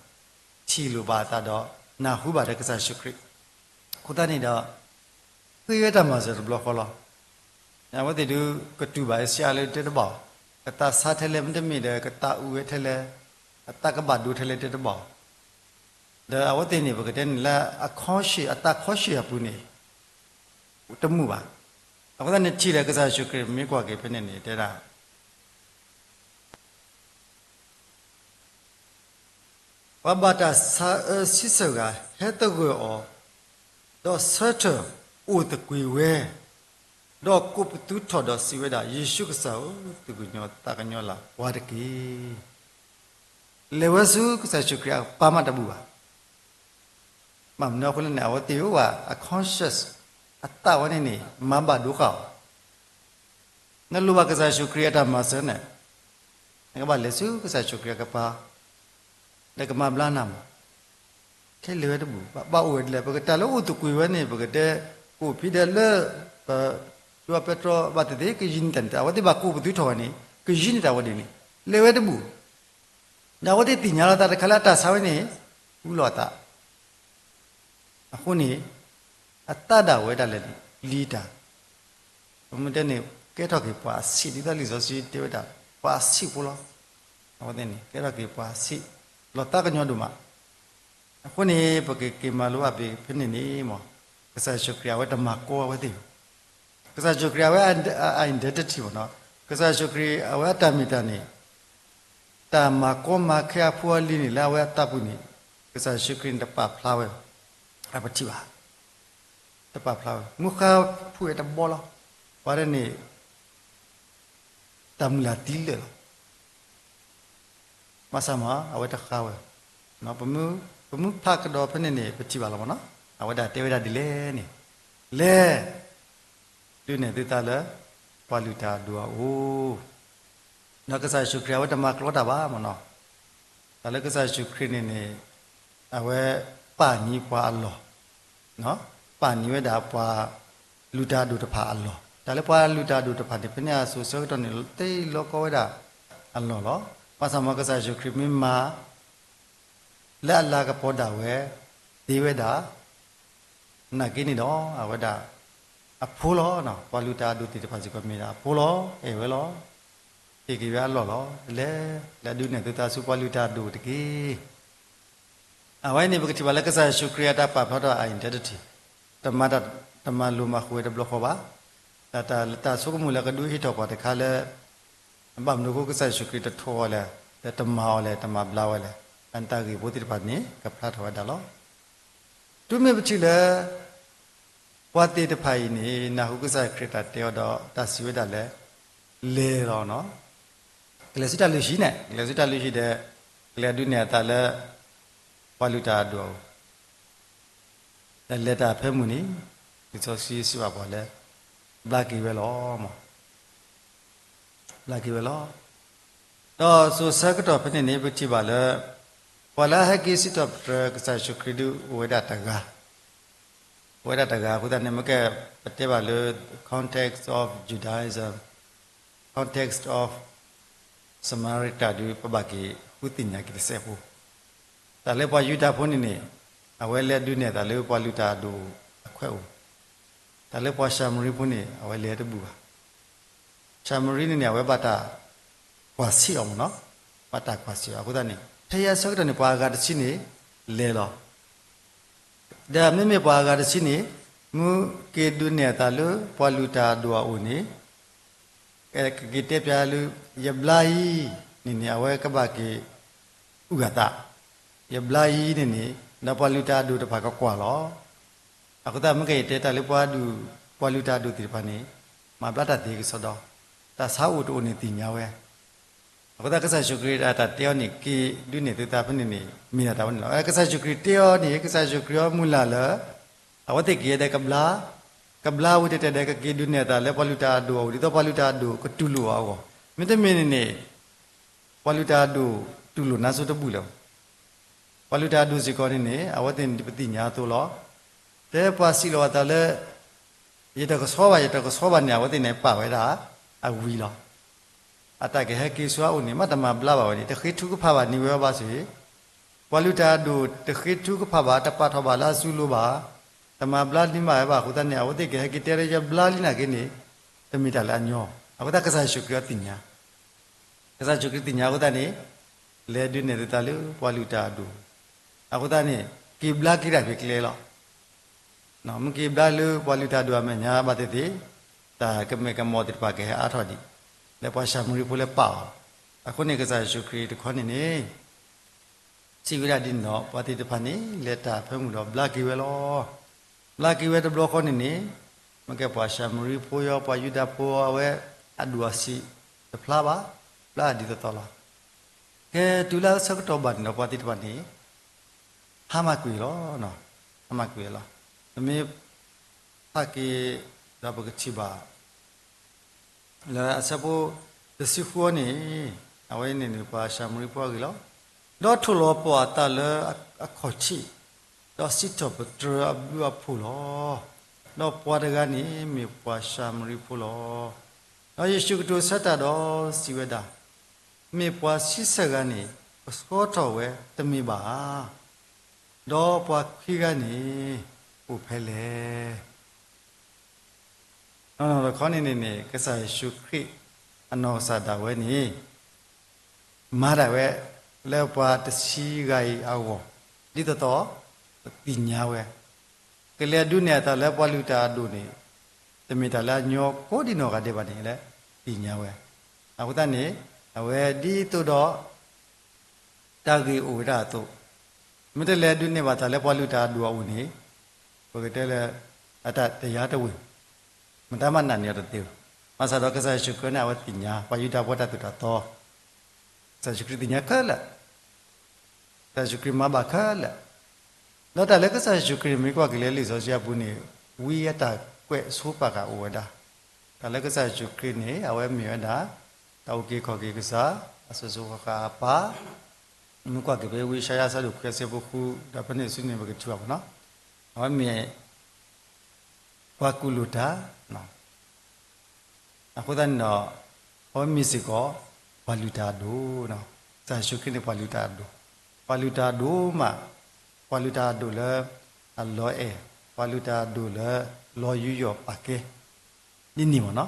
ထံၣ်လိာ်ဘၣ်အသးဒီး နၢ်ဟူဘၣ်ဒီးကစၢ်ယ့ၣ်ၡူးခရံာ် အဃိသတးန့ၣ်ဒီး ဃ့ဝဲတၢ်မၤစၢၤတဘျီဃီလီၤ. အဝဲသ့ၣ်ဒုး ကတူၢ်ဘၣ်အ့ၣ်စံးအါလၢတဲတဘၣ်အီၤ, ကသးဆါထဲလဲၣ်မ့တမ့ၢ်ဒီး ကသးအုးဝဲထဲလဲၣ်, အသးကဘၣ်ဒိထဲလဲၣ်တဲတဘၣ်အီၤ, ဒီးအဝဲသ့ၣ်န့ၣ် ပကတဲန့ၣ်လၢအခီၣ်ဆ့ၣ် အသးခီၣ်ဆ့ၣ်အပူၤန့ၣ် တမုာ်ဘၣ်. အဃိသတးန့ၣ်ထံၣ်ဒီးကစၢ်ယ့ၣ်ၡူးခရံာ်မ့ၢ်ကွၢ်က့ၤဖဲန့ၣ်န့ၣ် တဲဒၣ် ပှၤဘၣ်တၢ်ဆါအၢဆံဆဲၣ်ဂၤ ဟဲသဂၢၢ်အီၤ, ဒီးဆၢထၢၣ်အိၣ်သကွံာ်ဝဲ, ဒီးကိးပသူထီၣ်ဒီးစံးဝဲဒၣ်, ယ့ၣ်ၡူးကစၢ်ဧၢ, သူၣ်ကညီၤသးကညီၤလၢ်ပှၤတက့ၢ်. လဲၤဝဲဆူကစၢ်ယ့ၣ်ၡူးခရံာ်အပၢ်မးတဘူၣ်ဘၣ်. ဘၣ်မနုၤအဃိလဲၣ်န့ၣ် အဝဲသ့ၣ်အိၣ်ဘၣ်အ conscious အသးဝဲန့ၣ်န့ၣ် မၤဘၣ်ဒိဃာ်အီၤ နလိၣ်ဘၣ်ကစၢ်ယ့ၣ်ၡူးခရံာ်အတၢ်မၤစၢၤန့ၣ်, နကဘၣ်လဲၤဆူကစၢ်ယ့ၣ်ၡူးခရံာ်အကပၤ, ဒီးကမၤဘျါနၤမး, ခဲလဲၤဝဲတဘူၣ်, ဘၣ်အိၣ်ဝဲဒ်လဲၣ်, ပကတၢ်လၢအိၣ်သကွံာ်ဝဲန့ၣ် ပကတဲ ကိးဖံးဒဲးလၢ ပ ဒွးပဲတြီဘၣ်သ့ၣ်သ့ၣ် ကယံၤန့ၢ်တၢ်န့ၣ် အဝဲသ့ၣ်ဘၣ်ကိးပသူထီၣ်ဝဲန့ၣ် ကယံၤန့ၢ်တၢ်ဝဲဒ်န့ၣ်, လဲၤဝဲတဘူၣ်. ဒီးအဝဲသ့ၣ်သ့ၣ်ညါလီၤသးတခါလၢအတၢ်ဆါဝဲန့ၣ် အူလီၤအသး အဃိန့ၣ် အသးဒၣ်ဝဲဒၣ်လဲာ်န့ၣ် လံတၢ်, ပမ့ၢ်တဲန့ၣ် ကဲထီၣ်က့ၤပှၤအဆံး ဒ်သိးလံာ်စီဆှံတဲဝဲဒၣ် ပှၤအဆံးဖိလီၤ. အဝဲသ့ၣ်န့ၣ် ကဲထီၣ်က့ၤပှၤအဆံး, လီၤသးကညီၤဒိၣ်မး အဃိန့ၣ် ပကက့ၤမၤလိအဘ့ၣ်ဖဲန့ၣ်န့ၣ်မ့ၢ် ကစၢ်ယ့ၣ်ၡူးခရံာ်အဝဲတမၤကီအဝဲသ့ၣ်ဘၣ်. ကစၢ်ယ့ၣ်ၡူးခရံာ်အဝဲ identity မ့ၢ်နီၤ, ကစၢ်ယ့ၣ်ၡူးခရံာ်အဝဲအတၢ်မ့ၢ်တၢ်န့ၣ် တၢ်မၤကီမၤခဲအဖိအလံၤန့ၣ် လၢအဝဲအတၢ်ပူၤန့ၣ် ကစၢ်ယ့ၣ်ၡူးခရံာ်န့ၣ် တပာ်ဖျါဝဲ, အပထံၣ်ဘၣ်, တပာ်ဖျါဝဲ မုၢ်ဃါဖုးဝဲတဘီလီၤ. ပှၤဒ်န့ၣ် တၢ်မုၢ်လၢ်သံလၢာ်လီၤ. ဘၣ်ဆၣ်မ့ၢ် အဝဲတဃါဝဲ, ပမ့ၢ်ဖးကဒီးဖဲန့ၣ်န့ၣ် ပထံၣ်ဘၣ်လီၤမ့ၢ်နီၤ, အဝဲဒၣ်တဲဝဲဒၣ်ဒ်လဲၣ်န့ၣ်, လဲၤ ဒုးနဲၣ်သုသးလၢ ပှၤလုၢ်တၢ်အဒိၣ်အအိၣ်, ဒီးကစၢ်ယ့ၣ်ၡူးခရံာ်အဝဲတမၤကျီတၢ်ဘၣ်မ့ၢ်နီၤ, တၢ်လၢကစၢ်ယ့ၣ်ၡူးခရံာ်န့ၣ်န့ၣ် အဝဲပာ်နံၤပှၤအလီၢ် ပာ်နံၤဝဲဒၣ်ပှၤလုၢ်တၢ်အဒိၣ်တဖၣ်အလီၢ်, တၢ်လၢပှၤလုၢ်တၢ်အဒိၣ်တဖၣ်န့ၣ် ဖဲန့ၣ်အစိၤဆၢကတီၢ်န့ၣ် တ့လီၤကီဝဲဒၣ်အလီၢ်လီၤ. ဘၣ်ဆၣ်မ့ၢ်ကစၢ်ယ့ၣ်ၡူးခရံာ်မ့ၢ်မၤ လၢအလၤကပီၤဒၣ်ဝဲ သ့ဝဲဒၣ် နာ်က့န့ၣ်ဒီး အဝဲဒၣ် အဖိလီၤ. ပှၤလုၢ်တၢ်အဒိၣ်သ့ၣ်တဖၣ်စ့ၢ်ကီးမ့ၢ်ဒၣ်အဖိလီၤ, အဲၣ်ဝဲလီၤ, ဟ့ၣ်က့ၤဝဲအလီၢ်လီၤ. လဲၤ လဲၤဒုးနဲၣ်သုသးဆူပှၤလုၢ်တၢ်အဒိၣ်တက့ၢ်. အဝဲန့ၣ် ပကထံၣ်ဘၣ်လၢကစၢ်ယ့ၣ်ၡူးခရံာ်အတၢ်ပာ်ဖျါထီၣ် identity, တမၤတၢ် တမၤလိၤမၤဃိၤဝဲတဘျီဃီဘၣ်. တၢ် တၢ်ဆိကမိၣ်လၢကဒုးဟ့ၣ်ထီၣ်ပှၤတခါလၢ ဘၣ်မနုၤအဃိကစၢ်ယ့ၣ်ၡူးခရံာ်တထိးအီၤလဲၣ်, ဒီးတမၤအီၤလဲၣ်, တမၤဘျါဝဲလဲၣ်, အတၢ်ဂ့ၢ်ဖိသ့ၣ်တဖၣ်န့ၣ် ကဖျါထီၣ်ဝဲဒၣ်လီၤ. တုၤမ့ၢ်ပထံၣ်လၢ ပှၤသ့ၣ်တဖၣ်အံၤန့ၣ် နၢ်ဟူကစၢ်ခရံာ်တၢ်တဲအီၤဒီး တၢ်စံးဝဲဒၣ်လၢ လဲၤလီၤနီၤ, ကလဲၤဆူတၢ်လုၢ်ဟံၣ်န့ၣ်, ကလဲၤဆူတၢ်လုၢ်ဟံၣ်ဒီး ကလဲၤဒုးနဲၣ်အသးလၢ ပှၤလုၢ်တၢ်အဒိၣ်အအိၣ် ဒီးလဲၤတၢ်ဖဲမုၢ်နံၤ, လံာ်စီဆှံစံးဘၣ်ပှၤလၢ ဘျါက့ၤဝဲလီၤမး, ဘျါက့ၤဝဲလီၤ. ဒီးစိၤဆၢကတီၢ်ဖဲန့ၣ်န့ၣ် ပထံၣ်ဘၣ်လၢ ပှၤလၢအဟဲက့ၤစံးထီၣ်ပတြၢၤကစၢ်ယ့ၣ်ၡူးခရံာ်ဒုးအိၣ်ဝဲဒၣ်တဂၤ, အိၣ်ဝဲဒၣ်တဂၤအဃိသတးန့ၣ် မ့ၢ်ကဲ ပတဲဘၣ်လၢ context of Judaism, context of Samaritan ဒုး ပဘၣ်က့ၤဃုသ့ၣ်ညါက့ၤတစဲးဖိ, တၢ်လၢပှၤယူဒၤဖိန့ၣ်န့ၣ် အဝဲလဲၤဒုးနဲၣ်သးလၢပှၤလုၢ်တၢ်အဒိၣ်အခွဲးအိၣ်, တၢ်လၢပှၤၡၤမရံဖိန့ၣ် အဝဲလဲၤတဘူၣ်ဘၣ်. ၡၤမရံန့ၣ်န့ၣ် အဝဲဘၣ်တၢ်ကွၢ်ဆံးအီၤမ့ၢ်နီၤ, ဘၣ်တၢ်ကွၢ်ဆံးအီၤအဃိသတးန့ၣ် ဖဲအံၤအဆၢကတီၢ်န့ၣ် ပှၤအဂၤတဆံန့ၣ် လဲၤလီၤ. ဒီးမ့မ့ၢ်ပှၤအဂၤတဆံန့ၣ် မ့ၢ်က့ၤဒုးနဲၣ်အသးလၢပှၤလုၢ်တၢ်အဒိၣ်အအိၣ်န့ၣ် ကက့ၤတဲပျးလၢ ယဘျါအံၤန့ၣ်န့ၣ် အဝဲကဘၣ်က့ၤအုၣ်အသး, ယဘျါအံၤန့ၣ်န့ၣ် ဒီးပှၤလုၢ်တၢ်အဒိၣ်တဖၣ်ကကွၢ်လီၤ. အဃိသတးမ့ၢ်ကဲယတဲတၢ်လၢပှၤဒုး ပှၤလုၢ်တၢ်အဒိၣ်သ့ၣ်တဖၣ်န့ၣ် မၤဘျါတၢ်သ့ကစီဒီ, တၢ်ဆါအိၣ်တအိၣ်န့ၣ်သ့ၣ်ညါဝဲ အဃိသတးကစၢ်ယ့ၣ်ၡူးခရံာ်အတၢ်တဲအီၤန့ၣ် က့ၤဒုးနဲၣ်သုသးဖဲန့ၣ်န့ၣ် မ့ၢ်ဒၣ်တၢ်ဝဲန့ၣ်လီၤ. ကစၢ်ယ့ၣ်ၡူးခရံာ်တဲအီၤန့ၣ် ကစၢ်ယ့ၣ်ၡူးခရံာ်အီမုၢ်လၢ်လၢ အဝဲသ့ၣ်က့ၤဒဲးကဘျါ, ကဘျါဝံၤတဲတဲဒဲး ကက့ၤဒုးနဲၣ်အသးလၢပှၤလုၢ်တၢ်အဒိၣ်အအိၣ် ဒ်သိးပှၤလုၢ်တၢ်အဒိၣ်ကတူၢ်လိာ်အဂီၢ်, မ့တမ့ၢ်န့ၣ်န့ၣ် ပှၤလုၢ်တၢ်အဒိၣ်တူၢ်လိာ်နါစိၤတဘူၣ်လၢၤ. ပှၤလုၢ်တၢ်အဒိၣ်စ့ၢ်ကီးန့ၣ်န့ၣ် အဝဲသ့ၣ်န့ၣ်ပသ့ၣ်ညါအသိးလီၤ. တဲပှၤစံးလီၤအသးလၢ ယတကဆှီဘၣ် ယတကဆှီဘၣ်န့ၣ် အဝဲသ့ၣ်န့ၣ်ပာ်ဝဲဒၣ်အဝံၤလီၤ. အတၢ်ကဟဲက့ၤဆူအအိၣ်န့ၣ် မ့ၢ်တမၤဘျါဘၣ်ဝဲန့ၣ် တဃ့ထုကဖၣ်ဘၣ်န့ၢ်ဝဲဘၣ်ဆၣ် ပှၤလုၢ်တၢ်အဒိၣ်တဃ့ထုကဖၣ်ဘၣ် တပာ်ထီၣ်ဘၣ်လၢအစုလိၤဘၣ်, တမၤဘျါန့ၢ်ဘၣ်ဝဲဘၣ်အဃိသတးန့ၣ် အဝဲသ့ၣ်ကဟဲက့ၤတဲလၢယဘျါလံနာ်က့န့ၣ် တမ့ၢ်တၢ်လၢအညီ, အဃိသတးကစၢ်ယ့ၣ်ၡူးခရံာ်အီၤသ့ၣ်ညါ, ကစၢ်ယ့ၣ်ၡူးခရံာ်သ့ၣ်ညါအဃိသတးန့ၣ် လဲၤဒုးနဲၣ်သုသးလၢပှၤလုၢ်တၢ်အဒိၣ်, အဃိသတးန့ၣ် က့ၤဘျါက့ၤတၢ်ဖဲကျဲလီၤ. မ့ၢ်က့ၤဘျါလၢပှၤလုၢ်တၢ်အဒိၣ်အမဲာ်ညါဘၣ်သ့ၣ်သ့ၣ်, တၢ်ကမဲာ်ကမီၤသ့ၣ်တဖၣ်ကဟဲအါထီၣ်ဒံး, လၢပှၤၡၤမရံဖိလၢပာ်အီၤ, အဃိန့ၣ်ကစၢ်ယ့ၣ်ၡူးခရံာ်တခီန့ၣ်န့ၣ် စံးဝဲဒၣ်ဒ်န့ၣ်ဒီး ပှၤသ့ၣ်တဖၣ်န့ၣ် လဲၤတၢ်ဖဲမုၢ်ဒီးဘျါက့ၤဝဲလီၤ. ဘျါက့ၤဝဲတဘျီဃီန့ၣ်န့ၣ် မ့ၢ်ကဲပှၤၡၤမရံဖိယီၤ ပှၤယူဒၤဖိအဝဲ အဒူၣ်အဆံးတဖျါဘၣ်, ဘျါဒ်သိးသိးလီၤ. ကဲတုၤလၢအဆၢကတီၢ်ဘၣ်န့ၣ်ဒီး ပှၤသ့ၣ်တဖၣ်န့ၣ် ဟါမၢ်ကွံာ်လီၤ, ဟါမၢ်ကွံာ်လီၤ. ပမ့ၢ်ဖးက့ၤ ဒီးပကထံၣ်ဘၣ် လၢအဆၢဖိတဆံဃုအံၤန့ၣ် အဝဲန့ၣ်န့ၣ် ပှၤၡၤမရံဖိအဂ့ၢ်လီၤ. ဒီးထိၣ်လီၤပှီၢ်အသးလၢအခီၣ်ထံး, ဒီးစံးထီၣ်ပတြၢၤအဘျုးအဖှိၣ်လီၤ. ဒီးပှၤတဂၤန့ၣ်မ့ၢ်ပှၤၡၤမရံဖိလီၤ. ဒီးယ့ၣ်ၡူးကတိၤဆၢတၢ်ဒီးစံးဝဲဒၣ်, မ့ၢ်ပှၤဆံဆၢဂၤန့ၣ် ကဆှီထီၣ်ဝဲတမ့ၢ်ဘၣ်ဧါ. ဒီးပှၤခွံဂၤန့ၣ် အိၣ်ဖဲလဲၣ်. နီၢ်နီၢ်တခီန့ၣ်န့ၣ်န့ၣ် ကစၢ်ယ့ၣ်ၡူးခရံာ်အနီၢ်ကစၢ်ဒၣ်ဝဲန့ၣ် မၤဒၣ်ဝဲလၢပှၤတဆံဂၤအံၤအဂီၢ်, ဒ်သိးသိး ပသ့ၣ်ညါဝဲ, ကလဲၤဒုးနဲၣ်အသးလၢပှၤလုၢ်တၢ်အဒိၣ်န့ၣ် တမ့ၢ်တၢ်လၢအညီကိးဒံနီၢ်ဂၤဒဲးဘၣ်န့ၣ် လဲၤသ့ၣ်ညါဝဲ. အဃိသတးန့ၣ် အဝဲဒ်သိးဒီး တၢ်ဂ့ၢ်အိၣ်ဝဲဒၣ်အသိး, မ့ၢ်တလဲၤဒုးနဲၣ်ဘၣ်သးလၢပှၤလုၢ်တၢ်အဒိၣ်အအိၣ်န့ၣ် ပကတဲလၢ အတၢ်တယာ်တဝ့ၢ်, မတၤမၤနာ်န့ၢ်အီၤတသ့ဘၣ်. ဘၣ်ဆၣ်ဒီးကစၢ်ယ့ၣ်ၡူးခရံာ်န့ၣ် အဝဲသ့ၣ်ညါ ပှၤယူဒၤဖိတၢ်သိၣ်တၢ်သီ, ကစၢ်ယ့ၣ်ၡူးခရံာ်သ့ၣ်ညါခဲလၢာ်, ကစၢ်ယ့ၣ်ၡူးခရံာ်မၤဘၣ်ခဲလၢာ်. ဒီးတၢ်လၢကစၢ်ယ့ၣ်ၡူးခရံာ်န့ၣ် မ့ၢ်ကွၢ်က့ၤလၢလံာ်စီဆှံအပူၤန့ၣ် ဝံအတၢ်ကွဲးဆိပာ်ဃာ်အိၣ်ဝဲဒၣ်. တၢ်လၢကစၢ်ယ့ၣ်ၡူးခရံာ်န့ၣ် အဝဲမ့ၢ်ဝဲဒၣ် တၢ်အုၣ်က့ၤခီၣ်က့ၤကစၢ်, အစိၤစိၤဃၣ်ဃၣ်အပၢ်, မ့ၢ်ကွၢ်က့ၤဖဲဝံယၡါယၤအဆၢဒိၣ်ခွံအဆၢဖိဃု, ဒီးဖဲန့ၣ်ဆူန့ၣ် ပကထံၣ်ဘၣ်မ့ၢ်နီၤ, အဝဲမ့ၢ် ပှၤကူၣ်လိာ်တၢ်, အဃိသတးန့ၣ်ဒီး အဝဲမ့ၢ်စ့ၢ်ကီး ပှၤလုၢ်တၢ်အဒိၣ်, ကစၢ်ယ့ၣ်ၡူးခရံာ်န့ၣ် ပှၤလုၢ်တၢ်အဒိၣ်, ပှၤလုၢ်တၢ်အဒိၣ်မး, ပှၤလုၢ်တၢ်အဒိၣ်လၢ အလီၤအဲၣ်, ပှၤလုၢ်တၢ်အဒိၣ်လၢ လီၤယူးယီၣ်ပာ်ကဲ ဒ်န့ၣ်မ့ၢ်နီၤ.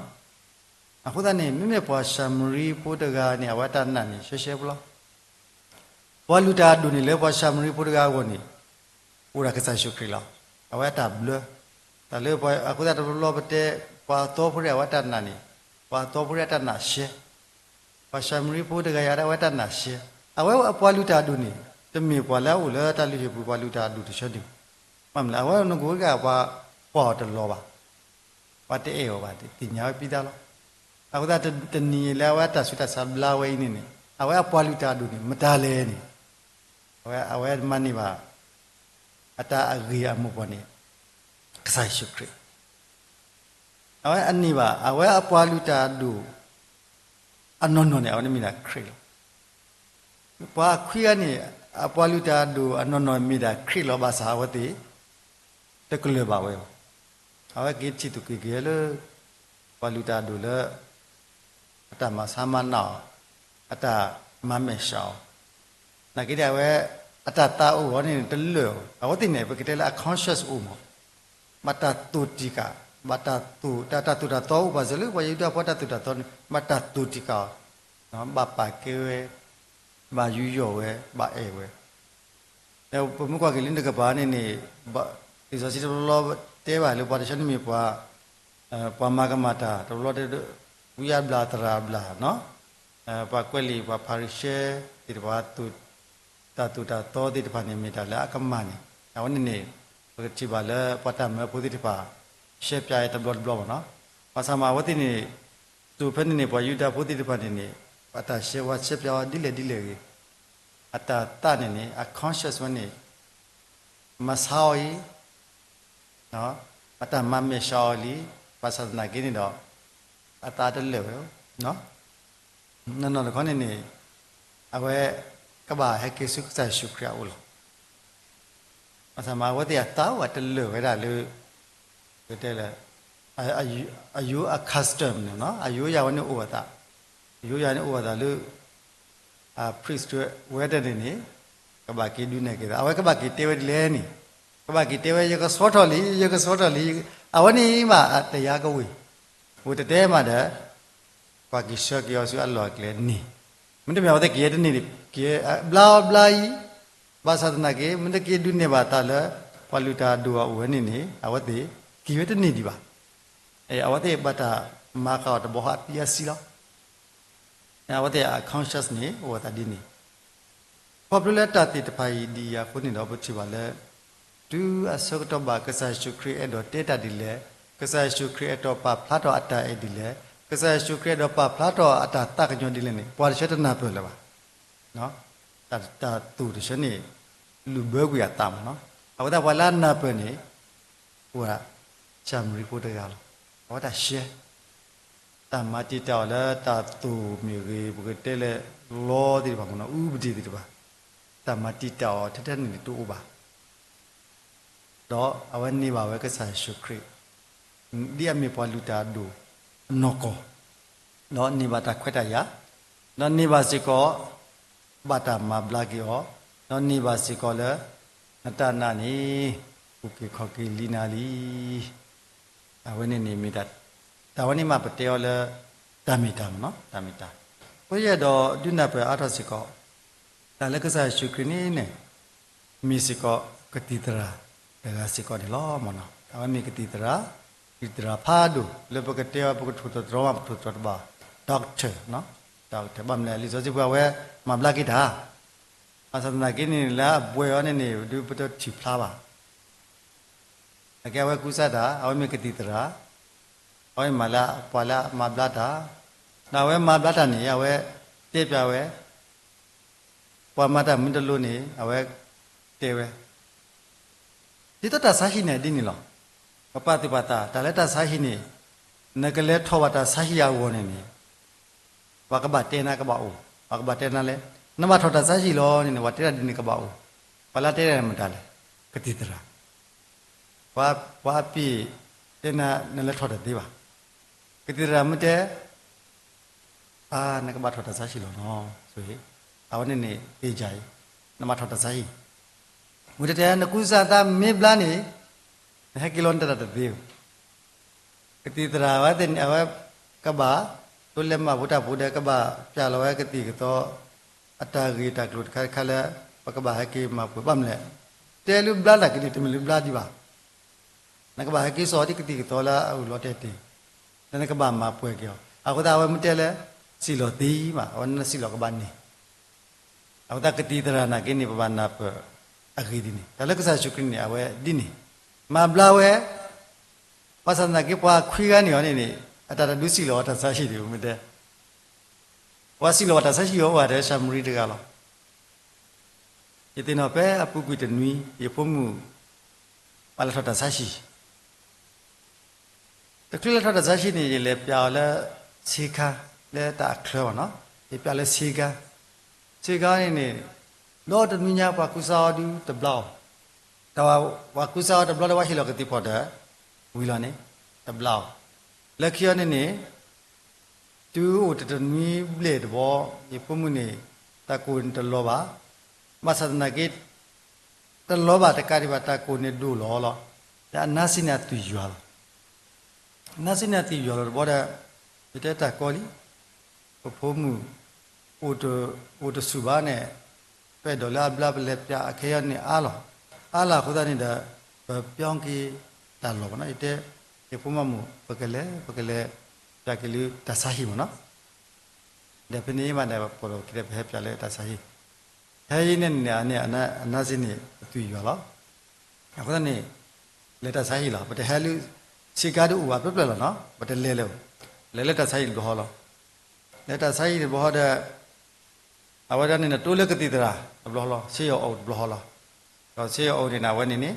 အဃိသတးန့ၣ် မ့မ့ၢ်ပှၤၡၤမရံဖိတဂၤန့ၣ် အဝဲအတၢ်နာ်န့ၣ် ရှဲရှဲဖိလီၤ. ပှၤလုၢ်တၢ်အဒိၣ်န့ၣ်လၢပှၤၡၤမရံဖိတဂၤအဂီၢ်န့ၣ် အိၣ်ဒၣ်ကစၢ်ယ့ၣ်ၡူးခရံာ်လီၤ. အဝဲအတၢ်ဘျၢ, တၢ်လၢအဃိသတးတဘျီဘျီပတဲ ပှၤအသီဖိတဂၤအဝဲအတၢ်နာ်န့ၣ်, ပှၤအသီဖိတဂၤအတၢ်နာ်ရှဲ, ပှၤၡၤမရံဖိတဂၤအံၤဒၣ်ဝဲအတၢ်နာ်ရှဲ, အဝဲပှၤလုၢ်တၢ်အဒိၣ်န့ၣ် တမ့ၢ်ပှၤလၢအအိၣ်လၢတၢ်လုၢ်ဟံၣ်ပူၤပှၤလုၢ်တၢ်အဒိၣ်တဆၢန့ၣ်, မ့ၢ်မနုၤလဲၣ် အဝဲနကိးတဂၤပှၤကွၢ်အီၤတလီၤဘၣ်, ပှၤတအဲၣ်အီၤဘၣ် သ့ၣ်ညါဝဲပံသးလီၤ. အဃိသတးတနံၤအံၤလၢအဝဲအတၢ်ဆူးတၢ်ဆါဘျါဝဲအံၤန့ၣ်န့ၣ် အဝဲအပှၤလုၢ်တၢ်အဒိၣ်န့ၣ် မတၤလဲၣ်န့ၣ်, အဝဲ အဝဲမၤန့ၢ်ဘၣ် အတၢ်အဂ့ၤအမိၢ်ပှၢ်န့ၣ် ကစၢ်ယ့ၣ်ၡူးခရံာ်, အဝဲအန့ၢ်ဘၣ် အဝဲအပှၤလုၢ်တၢ်အဒိၣ် အနီၢ်နီၢ်န့ၣ် အဝဲန့ၣ်မ့ၢ်ဒၣ်ခရံာ်လီၤ. ပှၤအခွံဂၤန့ၣ် အပှၤလုၢ်တၢ်အဒိၣ်အနီၢ်နီၢ်မ့ၢ်ဒၣ်ခရံာ်လီၤ ဘၣ်ဆၣ်အဝဲသ့ၣ် တကလၢၤဘၣ်ဝဲဘၣ်. အဝဲက့ၤထံၣ်သူၣ်က့ၤက့ၤလၢ ပှၤလုၢ်တၢ်အဒိၣ်လၢ အတၢ်မၤဆါမၤနၢ်အီၤ, အတၢ်မၤမဲာ်ဆှးအီၤ, နာ်က့ဒီးအဝဲ အတၢ်သးအိၣ်အီၤန့ၣ်တလၢာ်, အဝဲသ့ၣ်န့ၣ် ပကတဲလၢအ conscious အိၣ်မး, ဘၣ်တၢ်သိၣ်တံၢ်ဃာ်, ဘၣ်တၢ်သိၣ် တၢ် တၢ်သိၣ်တၢ်သီအိၣ်ဘၣ်စၢၤလၢပှၤယူဒၤဖိတၢ်သိၣ်တၢ်သီန့ၣ် ဘၣ်တၢ်သိၣ်တံၢ်ဃာ်အီၤ, ဘၣ်ပာ်ကဲဝဲ, ဘၣ်ယူးယီၣ်ဝဲ, ဘၣ်အဲၣ်ဝဲ ပမ့ၢ်ကွၢ်က့ၤလၢနကပၤန့ၣ်န့ၣ်, လံာ်စီဆှံတဘျီဘျီတဲဘၣ်လၢပှၤတဆၢန့ၣ်မ့ၢ်ပှၤ, ပှၤမၤကမၣ်တၢ်တဘျီဘျီတဲ, ဝံအါဘျၣ်သရၣ်ဘျၣ်, ပှၤကွဲးလံာ်ပှၤဖၤရံၤၡဲသ့ၣ်တဖၣ်, တၢ်သိၣ်တၢ်သီသ့ၣ်တဖၣ်န့ၣ် မ့ၢ်တၢ်လၢအကမၣ်န့ၣ်, အဝဲန့ၣ်န့ၣ် ပကထံၣ်ဘၣ်လၢပှၤတၢ်မၢဖိသ့ၣ်တဖၣ် ရှဲပၠးဝဲတဘျီတဘျီဘၣ်နီၤ. ဘၣ်ဆၣ်မးအဝဲသ့ၣ်န့ၣ်, သိၣ်ဖဲန့ၣ်န့ၣ် ပှၤယူဒၤဖိသ့ၣ်တဖၣ်န့ၣ်န့ၣ်, ပှၤတၢ်ရှဲဝါရှဲပၠးဝဲဒ်လဲၣ်ဒ်လဲၣ်ဂ့ၤ, အတၢ်သးန့ၣ်န့ၣ် အ conscious ဝဲန့ၣ် မၤဆါအီၤအံၤ, အတၢ်မၤမဲာ်ဆှးအီၤလံ, ဘၣ်ဆၣ်သနာ်က့န့ၣ်ဒီး အသးတလၢာ်ဝဲ, နီၢ်နီၢ်တခီန့ၣ်န့ၣ်, အဝဲကဘၣ်ဟဲက့ၤဆူကစၢ်ယ့ၣ်ၡူးခရံာ်အအိၣ်လီၤ. ဘၣ်ဆၣ်မးအဝဲသ့ၣ်အသးအိၣ်အတလၢာ်ဝဲဒၣ်လၢ, ပတဲလၢ, အယိအ custom န့ၣ်, အယိယၤဝဲန့ၣ်အိၣ်အသး, အယိယၤန့ၣ်အိၣ်အသးလၢ priest ဝဲတန့ၣ်န့ၣ်, ကဘၣ်က့ၤဒုးနဲၣ်က့ၤသး, အဝဲကဘၣ်က့ၤတဲဝဲဒ်လဲၣ်န့ၣ်, ကဘၣ်က့ၤတဲဝဲ ယကဆှီထီၣ်လံ, ယကဆှီထီၣ်လံ, အဝဲန့ၣ်မးတယာ်ကဝ့ၢ်, အိၣ်တတဲမးဒီး, ပှၤက့ၤဆှၢက့ၤအီၤဆူအလီၢ်အကျဲန့ၣ်, မ့တမ့ၢ်အဝဲသ့ၣ်က့ၤဝဲတန့ၢ်ဒံး, က့ၤဘျါအီၤဘျါအံၤ, ဘၣ်ဆၣ်သနာ်က့ မ့ၢ်တက့ၤဒုးနဲၣ်ဘၣ်သးလၢ ပှၤလုၢ်တၢ်အဒိၣ်အအိၣ်ဝဲန့ၣ်န့ၣ် အဝဲသ့ၣ်က့ၤဝဲတန့ၢ်ဒံးဘၣ်. အဝဲသ့ၣ်ဘၣ်တၢ်မၤဃာ်အီၤတဘျီဃီအသံအဆံးလီၤ. အဝဲသ့ၣ်အ conscious န့ၣ် အိၣ်အသးဒ်န့ၣ်, ခီဖျိလၢတၢ်သ့ၣ်တဖၣ်အံၤဒ်အံၤအဃိန့ၣ်ဒီး ပထံၣ်ဘၣ်လၢ တုၤအဆၢကတီၢ်ဘၣ် ကစၢ်ယ့ၣ်ၡူးခရံာ်အဲၣ်ဒိးတဲတၢ်ဒ်လဲၣ်, ကစၢ်ယ့ၣ်ၡူးခရံာ်အဲၣ်ဒိးပာ်ဖျါထီၣ်အတၢ်အဲၣ်ဒ်လဲၣ်, ကစၢ်ယ့ၣ်ၡူးခရံာ်အဲၣ်ဒိးပာ်ဖျါထီၣ်အတၢ်သးကညီၤဒ်လဲၣ်န့ၣ် ပှၤတဆၢတနၢ်ပၢၢ်လၢၤဘၣ်. တၢ်သိၣ်တဆၢန့ၣ် လုၣ်ဘၢကွံာ်အသးမးနီၤ. အဃိသတးပှၤလၢအနၢ်ပၢၢ်န့ၣ် အိၣ်ဝဲဒၣ်ၡၤမရံဖိတဂၤလီၤ. အဝဲတၢ်ရှဲ တၢ်မၤတံာ်တာ်အီၤလၢတၢ်သိၣ်မ့ၢ်ဂ့ၤ, ပကတဲလၢ law သ့ၣ်တဖၣ်မ့ၢ်နီၤ, ဥပဒေ သ့ၣ်တဖၣ်, တၢ်မၤတံာ်တာ်အီၤထဲထဲန့ၣ်တအိၣ်ဘၣ်. ဒီးအဝဲန့ၢ်ဘၣ်ဝဲကစၢ်ယ့ၣ်ၡူးခရံာ် ဒ်အမ့ၢ်ပှၤလုၢ်တၢ်အဒိၣ်အနီၢ်ကီၢ်, ဒီးန့ၢ်ဘၣ်တၢ်ခွဲးတၢ်ယာ်, ဒီးန့ၢ်ဘၣ်စ့ၢ်ကီး ဘၣ်တၢ်မၤဘျါက့ၤအီၤ, ဒီးန့ၢ်ဘၣ်စ့ၢ်ကီးလၢ နတၢ်နာ်န့ၣ် အုၣ်က့ၤခီၣ်က့ၤလံနၤလံ. အဝဲန့ၣ်န့ၣ်မ့ၢ်တၢ်, တၢ်ဝဲန့ၣ်မးပတဲအီၤလၢ တၢ်မ့ၢ်တၢ်မ့ၢ်နီၤ, တၢ်မ့ၢ်တၢ်. အဃိယအဲၣ်ဒိးဒုးနၢ်ပၢၢ်အါထီၣ်စ့ၢ်ကီး တၢ်လၢကစၢ်ယ့ၣ်ၡူးခရံာ်န့ၣ်န့ၣ် မ့ၢ်စ့ၢ်ကီးကသံၣ်သရၣ်တဂၤစ့ၢ်ကီးန့ၣ်လီၤမ့ၢ်နီၤ. အဝဲမ့ၢ်ကသံၣ်သရၣ်, ကသံၣ်သရၣ်ဖးဒိၣ် လၢပကတဲအီၤ ပကထိၣ်သတြီၤမး ပထိၣ်သတြီၤတဘၣ်, doctor, doctor ဘၣ်မနုၤလဲၣ် လံာ်စီဆှံပှၤအဝဲမၤဘျါက့ၤတၢ်, ဘၣ်ဆၣ်သနာ်က့န့ၣ် လၢအဘှဲးအီၤန့ၣ်န့ၣ် ဒုးပတထံၣ်ဖျါဘၣ် အကဲအဝဲကူစါတၢ် အဝဲမ့ၢ်ကသံၣ်သရၣ်, အဝဲမ့ၢ်လၢပှၤလၢအမၤဘျါတၢ်, ဒီးအဝဲမၤဘျါတၢ်န့ၣ် အဝဲတဲပျးဝဲ ပှၤမၤတၢ်မုၢ်တလိၤန့ၣ် အဝဲတဲဝဲ ဒ်သိးတၢ်ဆါဟံၣ်န့ၣ်ဒ်န့ၣ်လီၤ. ပပာ်သူၣ်ပာ်သး တၢ်လၢတၢ်ဆါဟံၣ်န့ၣ် နကလဲၤထီၣ်ဘၣ်တၢ်ဆါဟံၣ်အဂီၢ်န့ၣ်န့ၣ် ပှၤကဘၣ်တဲနၤကဘၣ်အိၣ်, ပှၤကဘၣ်တဲနၤလဲၣ်, နဘၣ်ထီၣ်တၢ်ဆါဟံၣ်လီၤန့ၣ်န့ၣ် ပှၤတဲဒၣ်ဒ်န့ၣ်ကဘၣ်အိၣ်, ပှၤလၢတဲဒၣ်န့ၣ်မတၤလဲၣ်, ကသံၣ်သရၣ်, ပှၤပ့ၢ်တဲနၤ နလဲၤထီၣ်တသ့ဘၣ်, ကသံၣ်သရၣ်မ့ၢ်တဲ အါ နကဘၣ်ထီၣ်တၢ်ဆါဟံၣ်လီၤနီၤ, အဝဲန့ၣ်န့ၣ် သ့ၣ်ညါအံၤ နဘၣ်ထီၣ်တၢ်ဆါဟံၣ်, မ့ၢ်တဲတဲ နကူစါသးမ့ၢ်ဘျါန့ၣ် နဟဲက့ၤလီၤနတၢ်တသ့ဘၣ် ကသံၣ်သရၣ်ဝဲသ့ၣ်န့ၣ် အဝဲကဘၣ် ဒိးလဲမၤဖိတၢ်ဖိဒီးကဘၣ်ပျၢ်လီၤဝဲကသံၣ်ကသီ အတၢ်ဂ့ၢ်တၢ်ကျိၤတခါတခါလၢ ပကဘၣ်ဟဲက့ၤမၤပှဲၤဘၣ်မနုၤလဲၣ်, တဲလုၢ်ဘျါတၢ်ကဒုးတမ့ၢ်လုၢ်ဘျါဒံးဘၣ်, နကဘၣ်ဟဲက့ၤစိာ်ဒ်ကသံၣ်ကသီလၢအအိၣ်လီၤတဲာ်တဲာ်, ဒီးနကဘၣ်မၤပှဲၤက့ၤအီၤ, အဃိသတးအဝဲမ့ၢ်တဲလၢ စံၣ်လီၤသ့ဘၣ် အဝဲနစံၣ်လီၤကဘၣ်န့ၣ် အဃိသတးကသံၣ်သရၣ်နာ်က့န့ၣ် ပဘၣ်နၢ်ပၢၢ်အဂ့ၢ်ဒ်န့ၣ်, တၢ်လၢကစၢ်ယ့ၣ်ၡူးခရံာ်န့ၣ် အဝဲဒ်န့ၣ်, မၤဘျါဝဲ, ဘၣ်ဆၣ်သနာ်က့ပှၤခွံဂၤန့ၣ်အီၤန့ၣ်န့ၣ် အတၢ်တဒုးစံၣ်လီၤအီၤတၢ်ဆါဟံၣ်ဒံးမ့ၢ်တဲ, ပှၤစံၣ်လီၤအီၤတၢ်ဆါဟံၣ်အီၤအိၣ်ဝဲဒီး ၡၤမရံတဂၤလီၤ. ယသ့ၣ်နီၣ်ဖဲအပူၤကွံာ်တနွံ ယဖိမုၣ် ပှၤလဲၤထီၣ်တၢ်ဆါဟံၣ် တချုးလဲၤထီၣ်တၢ်ဆါဟံၣ်န့ၣ် ယလဲၤပျးအီၤလၢ ဆ့ကၤ လၢတၢ်အချၢဘၣ်နီၤ, ယပျးလၢဆ့ကၤ, ဆ့ကၤန့ၣ်န့ၣ် ဒီတနွံညါပှၤကူစါအီၤဒုးတဘျါအီၤ, တၢ်ဝဲကူစါအီၤတဘျီလၢပှၤဟ့ၣ်လီၤကသံၣ်ဖီၣ်ဒီး ဝံၤလီၤန့ၣ် တဘျါအီၤ, လၢခံအီၤန့ၣ်န့ၣ် တုၤအိၣ်တနွံဘျဲၣ်တဘျီ ယဖိမုၣ်န့ၣ် တၢ်ကိၢ်န့ၣ်တလီၤဘၣ်, ဘၣ်ဆၣ်သနာ်က့ တလီၤဘၣ်တကးဒံးဘၣ် တၢ်ကိၢ်န့ၣ်ဒိၣ်လီၤလီၤ, ဒီးအနါစံန့ၣ်အသွံၣ်ယွၤလီၤ. အနါစံန့ၣ်အသွံၣ်ယွၤလီၤတဘျီဒီး ယတဲတၢ်ကီလံ, ပဖိမုၣ် အိၣ်တဆူၣ်ဘၣ်န့ၣ် ပအဲၣ်ဒိးလၢအဘျါပလဲၤပျးအခဲအံၤန့ၣ်အါလီၤ, အါလီၤအဃိသတးန့ၣ်ဒီး ပပျီက့ၤတၢ်လီၢ်ဘၣ်နီၤ, ယတဲ ယဖိမုၣ် ပကလဲၤ ပကလဲၤ ပျးက့ၤလၢတၢ်ဆါဟံၣ်မ့ၢ်နီၤ, ဒီးဖဲန့ၣ်မးဒီး ပကိးလီၤက့ၤဒီး ပဟဲပျးလၢတၢ်ဆါဟံၣ်, ဟဲအံၤန့ၣ်န့ၣ် အန့ၣ် အနါစံန့ၣ် အသွံၣ်ယွၤလီၤ. အဃိသတးန့ၣ် လဲၤတၢ်ဆါဟံၣ်လီၤ, ပတဟဲလၢ ဆ့ကၤဒုးအိၣ်ဘၣ်ဖျၢၣ်ဖျၢၣ်လီၤနီၤ, ပတလဲၤလၢၤ, လဲၤလၢတၢ်ဆါဟံၣ်တဘျီဃီလီၤ. လဲၤတၢ်ဆါဟံၣ်တဘျီဃီဒီး အဝဲဒၣ်န့ၣ် နတိလၢကသံၣ်သရၣ်တဘျီဃီလီၤ, ဆ့ယီၤအီၣ်တဘျီဃီလီၤ. ဒီးဆ့ယီၤအီၣ်န့ၣ် အဝဲန့ၣ်န့ၣ်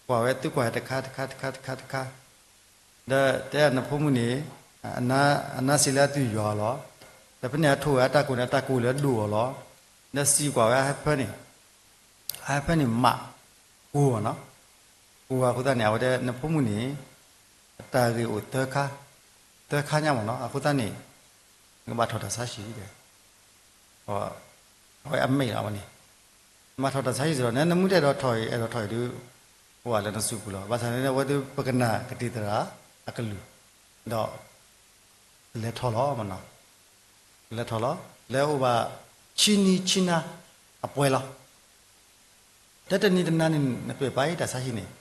ကွၢ်ဝဲသုကွၢ်တခါတခါတခါတခါတခါ, ဒီးတဲနဖိမုၣ်န့ၣ် အနါစံလၢအသွံၣ်ယွၤလီၤ, ဒီးဖဲန့ၣ်အထိၣ်ဝဲအတၢ်ကိၢ်န့ၣ် အတၢ်ကိၢ်လၢဒိၣ်အီၤလီၤ, ဒီးစံးကွၢ်ဝဲအဟၢဖၢန့ၣ် အဟၢဖၢန့ၣ်မး ကိၢ်အီၤနီၤ, ကိၢ်အီၤအဃိသတးန့ၣ် အဝဲတဲနဖိမုၣ်န့ၣ် အတၢ်ဂ့ၢ်အိၣ်သၢခါ, သၢခါညါမ့ၢ်နီၤ, အဃိသတးန့ၣ် နကဘၣ်ထီၣ်တၢ်ဆါဟံၣ်ဒီး အဝဲအမဲာ်လီၤဝဲန့ၣ်, နဘၣ်ထီၣ်တၢ်ဆါဟံၣ်စ့ၢ်ကီး နမ့ၢ်တအဲၣ်ဒိးထီၣ်အံၤ အဲၣ်ဒိးထီၣ်အံၤဒုး အိၣ်ဝဲလၢနစုပူၤလီၤ. ဘၣ်ဆၣ်န့ၣ် အဝဲဒုးပကနၣ်ကသံၣ်သရၣ်အကလုၢ်, ဒီး ကလဲၤထီၣ်လီၤမ့ၢ်နီၤ, ကလဲၤထီၣ်လီၤ, လဲၤအိၣ်ဘၣ်ဆံနံၤဆံနၤအပှဲၤလီၤ. တၢ်တနံၤတနၤန့ၣ် နပျဲၢ်ပာ်အံၤတၢ်ဆါဟံၣ်န့ၣ်,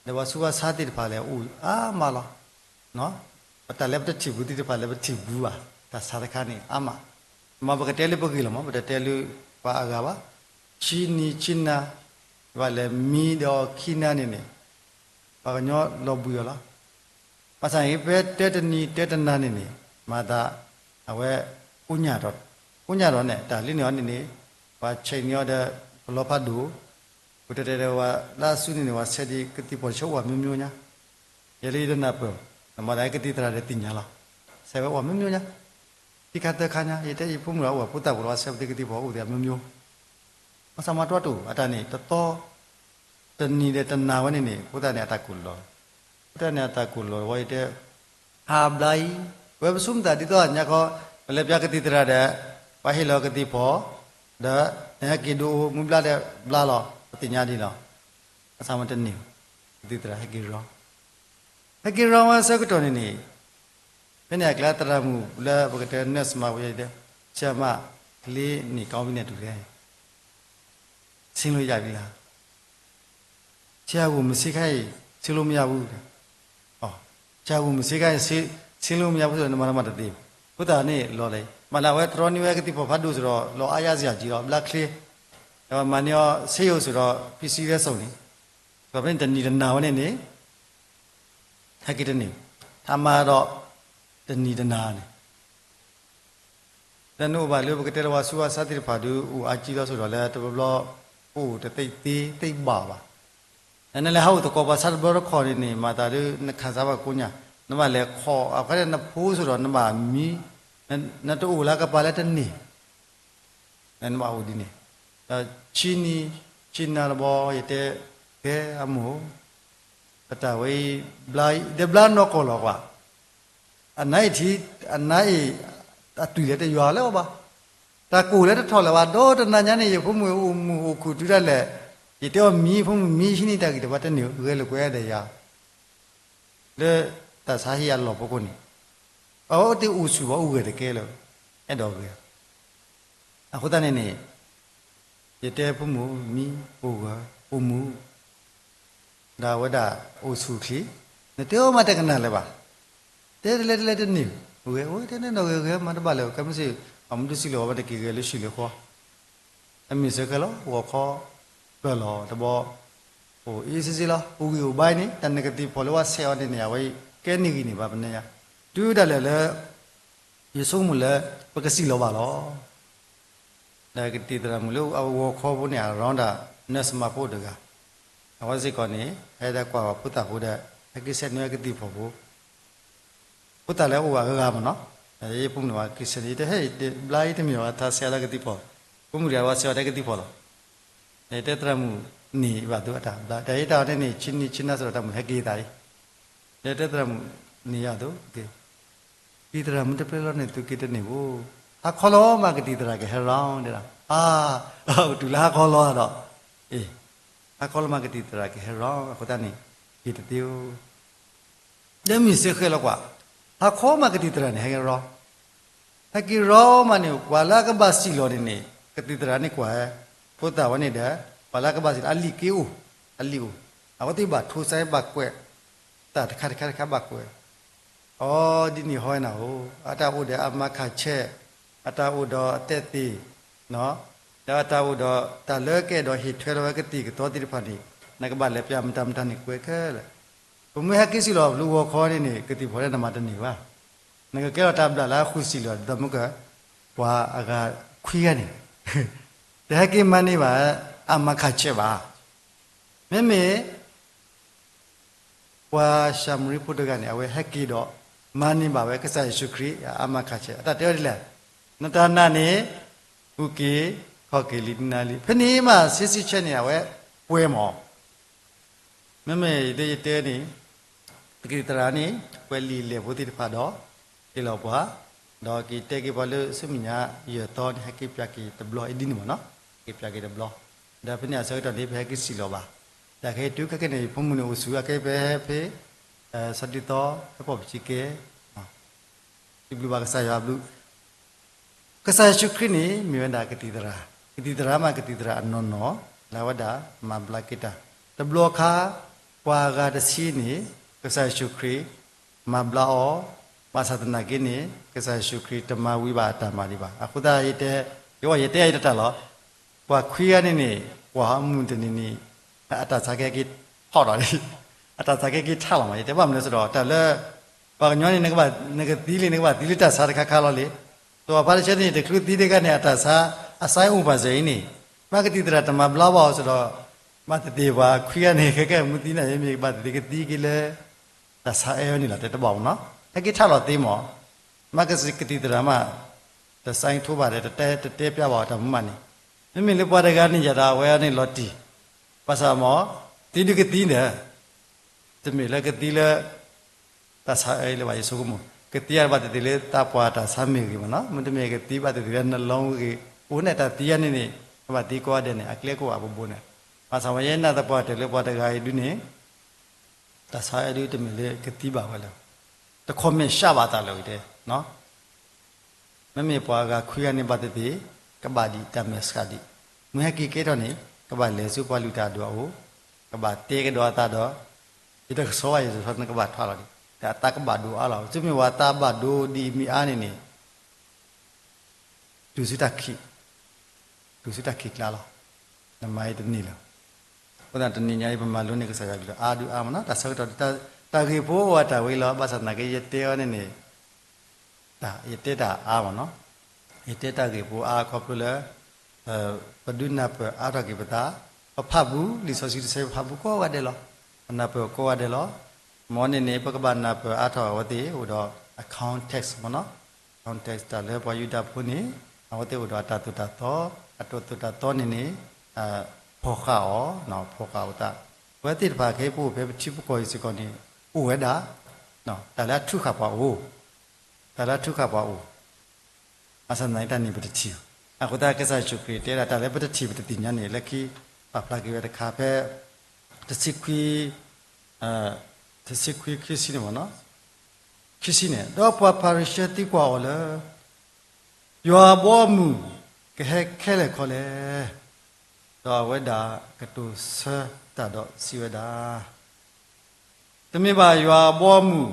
ဒီးပှၤဆူးပှၤဆါသ့ၣ်တဖၣ်လဲၣ်အိၣ်အါမးလီၤ. ပတၢ်လၢပတထံၣ်ဘူးသ့ၣ်တဖၣ်လဲၣ်ပထံၣ်ဘူးဘၣ်, တၢ်ဆါတခါန့ၣ်အါမး, မ့ၢ်ပကတဲလၢပဂ့ၢ်လီၤမး ပတတဲလၢပှၤအဂၤဘၣ်, ဆံနံၤဆံနၤ, ဘၣ်လဲၤမံဒီးခံနၤန့ၣ်န့ၣ်, ပှၤကညီလီၤဘှံးအီၤလီၤ. ဘၣ်ဆၣ်န့ၣ် ဖဲတၢတနံၤတၢတနၤန့ၣ်န့ၣ် မၤသး အဝဲ ကိညၢ်ဒီး, ကိညၢ်ဒီးန့ၣ် တၢ်လံန့ၢ်အီၤန့ၣ်န့ၣ် ပှၤဆဲးန့ၢ်အီၤဒီး ပလီၤဖးဒိၣ်, ပတဲတဲဒီးဝဲ လၢအစုန့ၣ်န့ၣ် ပှၤဆဲးဒံးကသံၣ်ဖီၣ်ဆၢအိၣ်အမျိုးမျိုးညါ, ယဲလၢယတနၢ်ပၢၢ်, နမၤသးကသံၣ်သရၣ်ဒီးသ့ၣ်ညါလီၤ, ဆဲးဝဲအိၣ်အမျိုးမျိုးညါ, ခံခါသၢခါညါ ယတဲယဖိမုၣ်လီၤ အိၣ်အဖိသၣ်ပူၤလီၤ ဆဲးပသ့ကသံၣ်ဖီၣ်အိၣ်သ့ၣ်အမျိုးမျိုး ဘၣ်ဆၣ်မၤတြီတအိၣ် အတၢ်န့ၣ် တသီ တနံၤဒီးတနၤဝဲန့ၣ်န့ၣ် ဖိသၣ်န့ၣ် အတၢ်ကိၢ်လီၤ, ဖိသၣ်န့ၣ် အတၢ်ကိၢ်လီၤဝဲ ယတဲ ဟးဘျါအံၤ, ဝဲပဆိကမိၣ်သးဒ်သိးညါခီ ပလဲၤပျၢ်ကသံၣ်သရၣ်ဒီး ပှၤဟ့ၣ်လီၤကသံၣ်ဖီၣ်, ဒီးနဟဲက့ၤဒိမုၢ်ဘျါဒီးဘျါလီၤ ပသ့ၣ်ညါဒ်လီၤ, ဘၣ်ဆၣ်မ့ၢ်တန့ၢ်, ကသံၣ်သရၣ်ဟဲက့ၤရီ ဟဲက့ၤရီဝဲဆၢကတီၢ်န့ၣ်န့ၣ်, ဖဲန့ၣ်အကျါသရၣ်မုၣ်လၢပကတဲ nurse မၤဝဲယတဲ, ဆရာမ, ကလေးနေကောင်းပြီနဲ့တူတယ်, ဆင်းလို့ရပြီလား, ဆရာကို မဆင်းခိုင်းရင် ဆင်းလို့မရဘူး. ဆရာကို မဆင်းခိုင်းရင် ဆင်းလို့မရဘူးဆိုတော့ နမၤတမၤတသ့ဘၣ်. အဃိသတးန့ၣ်လီၤလံ. မ့ၢ်လၢအဝဲတြီန့ၢ်ဝဲကသံၣ်ဖီၣ်ဖးဒိၣ်ဆိုဒီး လီၤအါယါစ့ၢ်ကီးလီၤ, ဘျါချ့, ဒီးမၤန့ၢ်အီၤ ဆေးရုံဆိုဒီး ဖံးစံဝဲစိၤန့ၣ်, ဒီးဖဲန့ၣ်တနံၤတနၤဝဲန့ၣ်န့ၣ် ဟဲက့ၤတန့ၢ်, ဟးမၤဒီး တနံၤတနၤန့ၣ် လၢနအိၣ်ဘၣ်လၢပကတဲလၢပှၤဆူးပှၤဆါသ့ၣ်တဖၣ်ဒုး အိၣ်အါကံလီၤစိၤဒီးလၢတဘျီဘျီ အိၣ်တသ့သ့သ့ဘၣ်ဘၣ်. နလဲၤဟးအိၣ်သကိးပှၤဆါတဘျီတခီၣ်န့ၣ်န့ၣ် မၤသးဒုး နခးစါဘၣ်ကိညါ, နဘၣ်လဲၤခီအီၤ အခါန့ၣ်နဖိစိၤဒီးနဘၣ်မံ, နတအိၣ်လၢကပၤလၢတန့ၢ် နဘၣ်အိၣ်ဒ်န့ၣ်, ဒီးဆံနံၤ ဆံနၤတဘျီ ယတဲ ကဲအမိၢ်, ပတၢ်ဝဲအံၤ ဘျါအံၤ ဒီးဘျါနီၢ်ကီၢ်လီၤကွၢ်, အနါအံၤထံ အနါအံၤ အသွံၣ်လၢတယွၤလၢၤဘၣ်, တၢ်ကိၢ်လၢတထီၣ်လၢၤဘၣ်, ဒီးတနၤညါန့ၣ် ယဖိမုၣ်အိၣ်မုာ်အိၣ်ခုၣ်တုၤဒၣ်လဲာ်, ယတဲအီၤမံ ဖိမုၣ်မံ ဟံးန့ၢ်တၢ်ဂံၢ်တဘါတန့ၢ် ဂဲၤလိာ်ကွဲဒီးယၤ လၢတၢ်ဆါဟံၣ်အလီၢ်ဖီခိၣ်န့ၣ်, အဝဲအိၣ်တ့ၢ်အိၣ်ဆူၣ်ဘၣ်အိၣ်ဂဲၤတကဲလၢၤ, အဲၣ်ဒိးဂဲၤ, အဃိသတးန့ၣ်န့ၣ် ယတဲဖိမုၣ်မံ အိၣ်ဂၢၢ် အိၣ်မုာ်, ဒီးအဝဲဒၣ်အိၣ်ဆူၣ်ချ့, နတဲအီၤမးတကနၣ်လၢၤဘၣ်, တဲတလဲတလဲတန့ၢ်, ဂဲၤအိၣ်တဲန့ၣ်ဒီးဂဲၤဂဲၤမးတဘၣ်လၢၤ ကဲမ့ၢ်စ့ၢ် အမုၢ်တစံးလီၤဝဲတက့ၤဂဲၤလၢဟံၣ်လၢဃီ အမ့ၢ်စ့ၢ်ကီးလီၤ ဂီၤခီ ပၢၢ်လီၤတဘျီ, အိၣ်အ့စ့စ့လီၤ အိၣ်ဂံၢ်အိၣ်ဘါအံၤန့ၣ် တၢ်နကသံၣ်ဖီၣ်လၢဝဲဆဲးအီၤန့ၣ်န့ၣ် အဝဲအံၤ ကဲန့ၢ်ဂံၢ်န့ၢ်ဘါပနၢ်ယါ, တုၤဒၣ်လဲာ်လၢ ယဆိကမိၣ်လၢ ပကစံၣ်လီၤဘၣ်လီၤ. ဒီးကသံၣ်သရၣ်မုၣ်လၢအဂီၤခီဖိန့ၣ် အ round ဒီး nurse မါဖိတဂၤ, အဝဲစ့ၢ်ကီးန့ၣ် ဟဲဒီးကွၢ်ဘၣ်ဖိသၣ်ဖိဒီး ဟဲက့ၤဆဲးန့ၢ်ဝဲကသံၣ်ဖီၣ်ဖိ ဖိသၣ်လၢအအိၣ်အဂၤဂၤမ့ၢ်နီၤ, ယဖိမုၣ်န့ၣ် ပှၤက့ၤဆဲးန့ၢ် ယတဲဟဲ ဘျါအံၤတမ့ၢ်ဘၣ် ထါဆဲးအီၤလၢကသံၣ်ဖီၣ်, ဖိမုၣ်တဂၤဝဲဆဲးအီၤတၢ်ကသံၣ်ဖီၣ်လီၤ. တဲသရၣ်မုၣ်န့ၢ်ဘၣ်သိးအတၢ်ဘျါ တၢ်အံၤတၢ်အီၤန့ၣ် ဆံနံၤဆံနၤစ့ၢ်ဒီးတၢ်မုၢ်ဟဲက့ၤသးအံၤ, တဲသရၣ်မုၣ်န့ၢ်ယၤသိး ကသံၣ်သရၣ်မုၣ်တပျဲလီၤန့ၣ် သုက့ၤတန့ၢ်ဘၣ်, ဟးခီလီၤမးကသံၣ်သရၣ်ကဟဲ round တဲဒၣ်, အါ, တုၤလၢဟးခီလီၤဒီး, အ့ၣ်, ဟးခီလီၤမးကသံၣ်သရၣ်ကဟဲ round အဃိသတးန့ၣ် က့ၤတသ့ဧိၤ ဒီးမ့ၢ်စ့ၢ်ကီးလီၤကွၢ်, ဟးခီမးကသံၣ်သရၣ်န့ၣ် ဟဲက့ၤ round, ဟဲက့ၤ round မးန့ၣ် ပှၤလၢအကဘၣ်စံၣ်လီၤန့ၣ်န့ၣ် ကသံၣ်သရၣ်န့ၣ်ကွၢ်, ဖိသၣ်ဝဲန့ၣ်ဒီး ပှၤလၢအကဘၣ်စံၣ်လီၤ အလံာ်က့အိၣ်, အလံာ်အိၣ်, အဝဲသ့ၣ်ဘၣ်ထိစဲဘၣ်ကွဲး, တၢ်တခါတခါတခါဘၣ်ကွဲး အီ ဒ်န့ၣ်ဟီဝဲနၤဧိၤ, အတၢ်အိၣ်ဒီးအမၤခးဆဲး, အတၢ်အိၣ်ဒီးအတဲသ့ၣ်, ဒီးအတၢ်အိၣ်ဒီးတၢ်လၢကအဲၣ်ဒိးဟ့ၣ်ထွဲလီၤဝဲကသံၣ်ကသီသ့ၣ်တဖၣ်န့ၣ်, နကဘၣ်လဲၤပျၢ်မတၤမတၤန့ၣ်ကွဲးခဲလၢာ်, ပမ့ၢ်ဟဲက့ၤစံၣ်လီၤဘျုးဂီၤခီန့ၣ်န့ၣ် ကသံၣ်ဖီၣ်န့ၣ်နမၤတန့ၢ်ဘၣ်, နကကဲထီၣ်တၢ်ဘျၣ်လၢအဃုာ်စံၣ်လီၤ ဒီးမ့ၢ်က ပှၤအဂၤခွံဂၤန့ၣ် တဟဲက့ၤမၤန့ၢ်ဘၣ် အမၤခးဆဲးဘၣ်, မ့မ့ၢ် ပှၤၡၤမရံဖိတဂၤန့ၣ် အဝဲဟဲက့ၤဒီး မၤန့ၢ်ဘၣ်ဝဲကစၢ်ယ့ၣ်ၡူးခရံာ်အမၤခးဆဲး, အတၢ်တဲဝဲဒ်လဲၣ်, နတၢ်နာ်န့ၣ် အူက့ၤခီၣ်က့ၤလံနၤလံ, ဖဲန့ၣ်မး ဆ့ဆ့ဆဲန့ၣ် အဝဲကွဲမး, မ့မ့ၢ်ဒ်ယတဲန့ၣ် ကသံၣ်သရၣ်န့ၣ် ကွဲးလံာ်လဲၢ်ဖိသ့ၣ်တဖၣ်ဒီး က့ၤလီၤပှၤ, ဒီးက့ၤတဲက့ၤပှၤလၢဆူမဲာ်ညါ ယဲၢ်သီန့ၣ် ဟဲက့ၤပျၢ်က့ၤတဘျီအံၤဒ်န့ၣ်မ့ၢ်နီၤ, က့ၤပျၢ်က့ၤတဘျီ, ဒီးဖဲန့ၣ်အဆၢကတီၢ်န့ၣ် ပဟဲက့ၤစံၣ်လီၤဘၣ်, တၢ်ခဲအံၤတုၤခဲကနံၣ်အံၤ ဖိမုၣ်န့ၣ်အိၣ်ဆူၣ်အကဲဖဲ ဖဲ ဆီဒုၣ်သီ ဟဲပိာ်ပစံးကဲ စံးဘျုးဘၣ်ကစၢ်ယွၤဘျုး, ကစၢ်ယ့ၣ်ၡူးခရံာ်န့ၣ် မ့ၢ်ဝဲဒၣ်ကသံၣ်သရၣ်, ကသံၣ်သရၣ်မးကသံၣ်သရၣ်အနီၢ်နီၢ် လၢအဝဲဒၣ်မၤဘျါက့ၤတၢ်, တဘျီခါ ပှၤအဂၤတဆံန့ၣ် ကစၢ်ယ့ၣ်ၡူးခရံာ် မၤဘျါအီၤ, ဘၣ်ဆၣ်သနာ်က့န့ၣ် ကစၢ်ယ့ၣ်ၡူးခရံာ်တမၤဝံၤဘၣ်အတၢ်မၤဒံးဘၣ်. အဃိသတးယတဲ, ယဝဲယတဲအံၤတတၢ်လီၤ. ပှၤခွံဂၤန့ၣ်န့ၣ် ပှၤမုၢ်တနံၤန့ၣ် အတၢ်ဆါကဲက့ၤထီၣ်ဒီးလံ, အတၢ်ဆါကဲက့ၤထီၣ်လီၤမး ယတဲဘၣ်မနုၤလဲၣ်ဆိုဒီး တၢ်လၢ ပှၤကညီန့ၣ် နကဘၣ် နကသံလံ နကဘၣ်သံလၢတၢ်ဆါတခါခါလီၤလံ. စီၤပၤဖါတံၢ်ဆဲန့ၣ် တချုးသံတဂၤန့ၣ် အတၢ်ဆါ အဆါအိၣ်ပှၤစၢၤအံၤန့ၣ်, မ့ၢ်ကသံၣ်သရၣ်တမၤဘျါဘၣ်အီၤဆိုဒီး ဘၣ်သ့ၣ်သ့ၣ်ပှၤခွံဂၤန့ၣ် ခဲကဲမုၢ်သံန့ၣ် မ့ၢ်ဘၣ်သ့ၣ်သ့ၣ်ကသံက့ၤလၢ တၢ်ဆါအဲၣ်ဝဲန့ၣ်လီၤ တဲတဘၣ်မ့ၢ်နီၤ. ဟဲက့ၤထီၣ်လီၤသ့မး, မ့ၢ်ကသံၣ်သရၣ်မး တဆါထိဘၣ်ဒီး တတဲပျါဘၣ်အီၤတၢ်မူမးန့ၣ်, မ့မ့ၢ်လၢပှၤတဂၤန့ၣ် ယၤဒီးအဝဲန့ၣ်လီၤတံၢ်, ဘၣ်ဆၣ်မ့ၢ် သံဒုးကသံဒီး တမ့ၢ်လၢကသံလၢ တၢ်ဆါအၢလၢၤဘၣ် ယဆိကမိၣ်, ကသံအါဘၣ်သ့ၣ်သ့ၣ်လၢတၢ်ပှၤတၢ်ဆါမ့ၢ်ဂ့ၤမ့ၢ်နီၤ, မ့တမ့ၢ်ကသံဘၣ်သ့ၣ်သ့ၣ်လၢနလီဂ့ၤ, အိၣ်န့ၣ်တၢ်သံအါန့ၣ်န့ၣ်, ကဘၣ်သံကိးဂၤဒဲးန့ၣ် အကျဲကအိၣ်အဘိဘိန့ၣ်, ဘၣ်ဆၣ်ဝဲယဲနၢ်သပှၢ်တၢၢ်လၢပှၤတဂၤအံၤဒုန့ၣ် တၢ်ဆါအၢဒုတမ့ၢ်လၢကသံဘၣ်ဝဲလၢၤ, တခီမ့ၢ်ရှးဘၣ်သးလၢၤဝဲတဲ, မ့မ့ၢ်ပှၤဂၤခွံဂၤန့ၣ်ဘၣ်သ့ၣ်သ့ၣ် ကဘၣ်ဒံးတၢ်မဲာ်ဆှးဒံး, မ့ၢ်ဟဲက့ၤကဲထီၣ်န့ၣ် ကဘၣ်လဲၤဆူပှၤလုၢ်တၢ်အဒိၣ်အအိၣ်, ကဘၣ်တဲကဒီးအသးဒီး ယတကဆှီဘၣ် ယတကဆှီ နကဘၣ်ထွဲလီၤဒံး ဒီးအသးကဘၣ်ဒိအါလီၤ. တုၤမ့ၢ်ဝဲအသးဘၣ်ဒိဒ်အံၤမ့ၢ်အါန့ၣ်န့ၣ် တုၤဆူတၢ်ခံး, တုၤဆူတၢ်ခံးကျါလီၤ. နမၤအံၤတန့ၢ်လၢၤ. အဃိသတးတနံၤညါအံၤ ပမၤလိန့ၢ်ကစၢ်ယွၤအကလုၢ်အါဒုးအါမးနီၤ. တၢ်ဆၢကတီၢ် တၢ်ဂ့ၢ်ဖိအိၣ်အတၢ်ဝဲအံၤလီၤ. ဘၣ်ဆၣ်သနာ်က့ ယတဲအီၤန့ၣ်န့ၣ် တၢ် ယတဲတၢ်အါမးနီၤ. ယတဲတၢ်ဂ့ၢ်ဖိအါခီဖျိလၢ ပဒုးနၢ်ပၢၢ်အါထီၣ်က့ၤပသး, ပဖးဘူး လံာ်စီဆှံတဆၢ ပဖးဘူးကိးဂၤဒဲးလီၤ. ပနၢ်ပၢၢ်ကိးဂၤဒဲးလီၤ. မ်န့ၣ်န့ၣ် ပကဘၣ်နၢ်ပၢၢ်အါထီၣ်အဝဲသ့ၣ်အိၣ်ဒီးအ context မးနီၤ. Context တၢ်လၢပှၤယူဒၤဖိန့ၣ် အဝဲသ့ၣ်အိၣ်ဒီးအတၢ်သိၣ်တၢ်သီ, အတၢ်သိၣ်တၢ်သီန့ၣ်န့ၣ် ဖီၣ်ဃာ်အီၤ, ဖီၣ်ဃာ်အီၤသး, အဝဲသ့ၣ်တဖၣ်ခဲအံၤပအိၣ်ဖဲပထံပကီၢ်အံၤစ့ၢ်ကီးန့ၣ် အိၣ်ဝဲဒၣ် တၢ်လၢအထုးဃာ်ပှၤအိၣ်, တၢ်လၢအထုးဃာ်ပှၤအိၣ်, ဘၣ်ဆၣ်သနာ်က့တၢ်န့ၣ်ပတထံၣ်ဘၣ်. အဃိသတးကစၢ်ယ့ၣ်ၡူးခရံာ်တဲဒၣ် တၢ်လၢပတထံၣ်ပတသ့ၣ်ညါန့ၣ် လၢခံ ပာ်ဖျါက့ၤဝဲတခါဖဲ တဆံခွံ တဆံခွံ ခံဆံန့ၣ်မးနီၤ, ခံဆံန့ၣ်, ဒီးပှၤဖၤရံၤၡဲသံကွၢ်အီၤလၢ ယွၤအဘီအမုၢ်ကဟဲခဲလၢာ်ခီလဲၣ်, ဒီးအဝဲဒၣ်ကတိၤဆၢတၢ်ဒီးစံးဝဲဒၣ်, တမ့ၢ်ဘၣ်ယွၤအဘီအမုၢ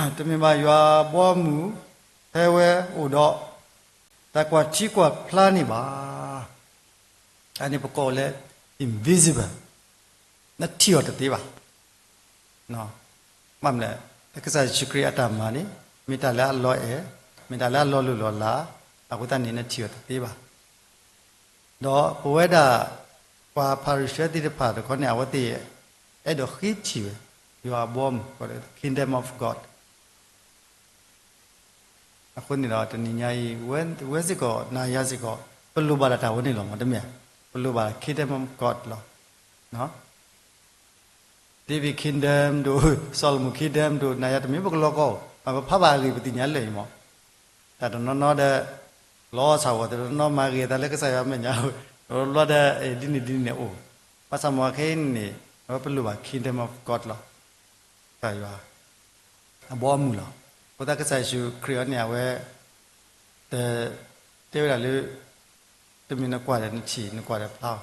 ်, တမ့ၢ်ဘၣ်ယွၤအဘီအမုၢ် ဟဲဝဲအိၣ်ဒီး တၢ်ကွၢ်ထံကွၢ်ဖျါန့ၣ်ဘၣ်. အန့ၣ်ပကိးလၢ invisible, နထံၣ်အီၤတသ့ဘၣ်. ဘၣ်မနုၤလဲၣ်, ကစၢ်ယ့ၣ်ၡူးခရံာ်အတၢ်မၤန့ၣ် မ့ၢ်တၢ်လၢအလီၤအဲၣ်, မ့ၢ်တၢ်လၢအလီၤလိၢ်လီၤလး, အဃိသတးန့ၣ် နထံၣ်အီၤတသ့ဘၣ်. ဒီးပဝဲဒၣ် ပှၤဖၤရံၤၡဲသ့ၣ်တဖၣ်တခီန့ၣ် အဝဲသ့ၣ် အဲၣ်ဒိးဃ့ထံၣ်ဝဲ ယွၤအဘီအမုၢ် kingdom of God. အဃိန့ၣ်ဒီးတနံၤညါအံၤ ဝဲစ့ၢ်ကီး နၤယၤစ့ၢ်ကီး ပလိၣ်ဘၣ်ဒၣ်တၢ်ဝဲန့ၣ်လီၤမး တမ့ၢ်ဧါ. ပလိၣ်ဘၣ် kingdom of God လီၤ. David kingdom ဒိၣ် Solomon kingdom ဒိၣ် နၤယၤတမ့ၢ်ပကလီကီၢ်, မ့ၢ်ပဖးဘၣ်အဂ့ၢ်ပသ့ၣ်ညါလၢာ်အံၤမး. တၢ်တနီၤနီၤဒီး လီၤဆၣ်ဝဲ တနီၤနီၤမၤဂ့ၤအသးလၢကစၢ်ယွၤအမဲာ်ညါ, တဘျီဒီး ဒ်န့ၣ်ဒ်န့ၣ်အိၣ်, ဘၣ်ဆၣ်မ့ၢ်ခဲအံၤန့ၣ် အဝဲပလိၣ်ဘၣ် kingdom of God လီၤ. ကစၢ်ယွၤ အဘီအမုၢ်လီၤ. အဃိသတးကစၢ်ယ့ၣ်ၡူးခရံာ်အံၤန့ၣ် အဝဲ တ တဲဝဲဒၣ်လၢ တမ့ၢ်နကွၢ်ဒီးနထံၣ် နကွၢ်ဒီးဖျါအီ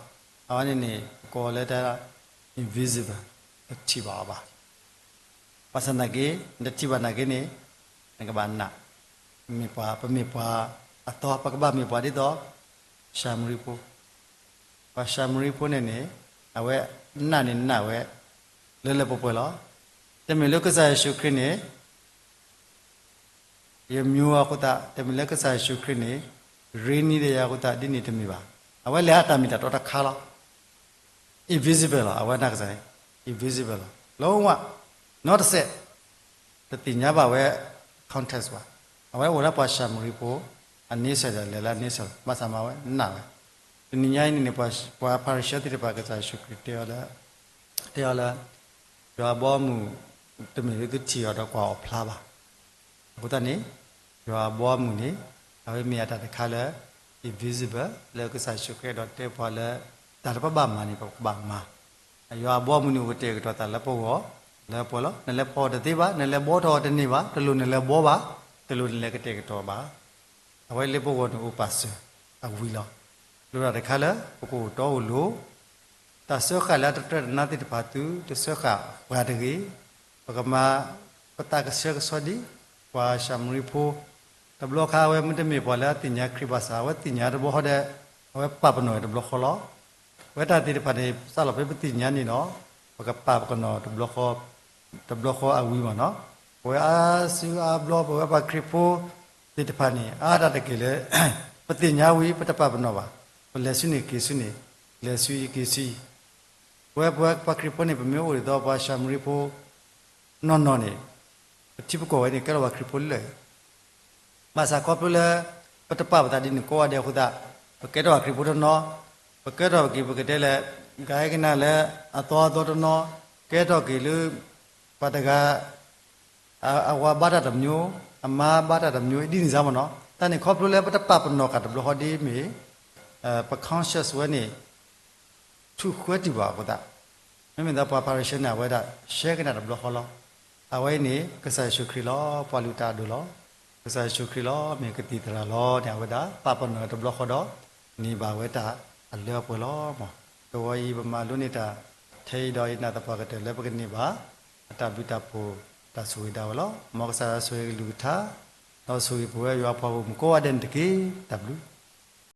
ၤ, အဝဲန့ၣ်န့ၣ် ပကိးလၢတၢ် invisible, တထံၣ်ဘၣ်အီၤဘၣ်. ဘၣ်ဆၣ်သနာ်က့ နတထံၣ်ဘၣ်သနာ်က့န့ၣ် နကဘၣ်နာ်, မ့ၢ်ပှၤ ပမ့ၢ်ပှၤအသီ ပကဘၣ်မ့ၢ်ပှၤဒ်သိး ၡၤမရံဖိ, ပှၤၡၤမရံဖိန့ၣ်န့ၣ် အဝဲနာ်န့ၣ်နာ်ဝဲ လၢလၢပှဲၤပှဲၤလီၤ. တမ့ၢ်လၢကစၢ်ယ့ၣ်ၡူးခရံာ်န့ၣ် ယမံၤအဃိသတး, တမ့ၢ်လၢကစၢ်ယ့ၣ်ၡူးခရံာ်န့ၣ် ရ့နံၤဒီးယၤအဃိသတး ဒ်န့ၣ်တမ့ၢ်ဘၣ်. အဝဲလဲၤအတၢ်မ့ၢ်တၢ်တီတခါလီၤ. invisible လီၤ. အဝဲနာ်ကစၢ်န့ၣ် invisible လီၤ. လီၤဝဲ နီတစဲး တသ့ၣ်ညါဘၣ်ဝဲ context ဘၣ်. အဝဲအိၣ်လၢပှၤၡၤမရံဖိ အန့ဆၢၣ်ဒီးလဲၤလၢအန့ဆၢၣ်လီၤ. ဘၣ်ဆၣ်မၤဝဲနာ်ဝဲ. တနံၤညါအံၤန့ၣ်န့ၣ် ပှၤဖၤရံၤၡဲသ့ၣ်တဖၣ် ကစၢ်ယ့ၣ်ၡူးခရံာ်တဲအီၤလၢ တဲအီၤလၢ ယွၤအဘီအမုၢ် တမ့ၢ်လၢသုထံၣ်အီၤဒီးကွၢ်အီၤဖျါဘၣ်. အဃိသတးန့ၣ် ယွၤအဘီအမုၢ်န့ၣ် အဝဲမ့ၢ်အတၢ်တခါလၢ invisible လၢကစၢ်ယ့ၣ်ၡူးခရံာ်အဲၣ်ဒိးတဲပှၤလၢ တၢ်လၢပဘၣ်မၤန့ၣ် ပကဘၣ်မၤ. ယွၤအဘီအမုၢ်န့ၣ် အိၣ်ကတဲာ်ကတီၤသးလၢပဂီၢ် လၢပှဲၤလီၤ. နလဲၤဖီအီၤတသ့ဘၣ်, နလဲၤဘှီထီၣ်အီၤတန့ၢ်ဘၣ်, တလိၣ်နလဲၤဘှီဘၣ်, တလိၣ်နလဲၤကတဲာ်ကတီၤဘၣ်. အဝဲလၢပဂီၢ်န့ၣ်အိၣ်ပာ်စၢၤအဝံၤလီၤ. လိၣ်တၢ်တခါလၢ ပကအိၣ်တီအိၣ်လိၤ တၢ်စၢဃာ်လၢအတတြဲတနါသ့ၣ်တဖၣ်သု တစၢဃာ်ပှၤတဂ့ၤ. ပကမၤ ပသးကဆှဲကဆှီဒ် ပှၤၡၤမရံဖိ တဘျီခါ အဝဲမ့တမ့ၢ်ပှၤလၢအသ့ၣ်ညါခရံာ်ဘၣ်ဆၣ် အဝဲသ့ၣ်ညါတဘျီဃီဒီး အဝဲပာ်ပနီၣ်ဝဲတဘျီဃီလီၤ. အဝဲတၢ်သ့ၣ်တဖၣ်န့ၣ် စးလီၤဖဲပသ့ၣ်ညါန့ၣ်ဒီး ပကပာ်ပနီၣ်တဘျီဃီ တဘျီဃီအဝံၤမးနီၤ. ပဝဲအါစုအါဘျီ ပဝဲပှၤခရံာ်ဖိသ့ၣ်တဖၣ်န့ၣ် အါတၢ်တက့ၢ်လၢ ပသ့ၣ်ညါဝံၤ ပတပာ်ပနီၣ်ဘၣ်. ပလဲၤဆူန့ၣ်က့ၤဆူန့ၣ်, လဲၤဆူယက့ၤဆူယ ပဝဲပှၤခရံာ်ဖိန့ၣ် ပမ့ၢ်အိၣ်ဒ်သိးပှၤၡၤမရံဖိ နီၢ်နီၢ်န့ၣ် ပထံပကီၢ်ဝဲန့ၣ် ကဲထီၣ်ပှၤခရံာ်ဖိလၢာ် ဘၣ်ဆၣ်ခီဖျိလၢ ပတပာ်ပသးဒ်န့ၣ်ကိးဂၤဒဲးအဃိသတး ပကဲထီၣ်ပှၤခရံာ်ဖိတနီၤ, ပကဲထီၣ်ပက့ၤ ပကတဲလဲၣ် ကဟဲကနၣ်လၢအသီအသီတနီၤ, ကဲထီၣ်က့ၤလၢ ပှၤတဂၤ အဝၤဘါတၢ်တမျိုး, အမါဘါတၢ်တမျိုး ဒ်န့ၣ်စ့ၢ်မးနီၤ. တၢ်န့ၣ်ခီဖျိလၢပတပာ်ပနီၣ်ဃာ်တဘျီဃီဒ်မ့ၢ် ပ conscience ဝဲန့ၣ် ထူၣ်ဃၢတံၢ်ဘၣ်အဃိသတး, မ့မ့ၢ်ဒီးပှၤဖၤရံၤၡဲန့ၣ် အဝဲဒၣ် ရှဲကနၣ်တဘျီဃီလီၤ. အဝဲအံၤန့ၣ် ကစၢ်ယ့ၣ်ၡူးခရံာ်လီၤ ပှၤလုၢ်တၢ်အဒိၣ်လီၤ. ကစၢ်ယ့ၣ်ၡူးခရံာ်လီၤ မ့ၢ်ကသံၣ်သရၣ်လီၤန့ၣ် အဝဲဒၣ်ပာ်ပနီၣ်တဘျီဃီဒီး န့ၢ်ဘၣ်ဝဲတၢ်အလၢအပှဲၤလီၤမး. တဝီအံၤ ပမၤလိန့ၢ်တၢ်ထဲအံၤဒီး ယနာ်သပှၢ်ကတၢၢ်လၢပကန့ၢ်ဘၣ် အတၢ်ဘျုးတၢ်ဖှိၣ် တၢ်ဆိၣ်ဂ့ၤဒၣ်ဝဲလီၤ. မ်ကစၢ်ယွၤဆိၣ်ဂ့ၤကလုၢ်ကထါ ဒီးဆိၣ်ဂ့ၤပဝဲယွၤပှၤဂီၢ်မုၢ်ကိးဂၤဒဲးန့ၣ်တက့ၢ်. တၢ်ဘျုး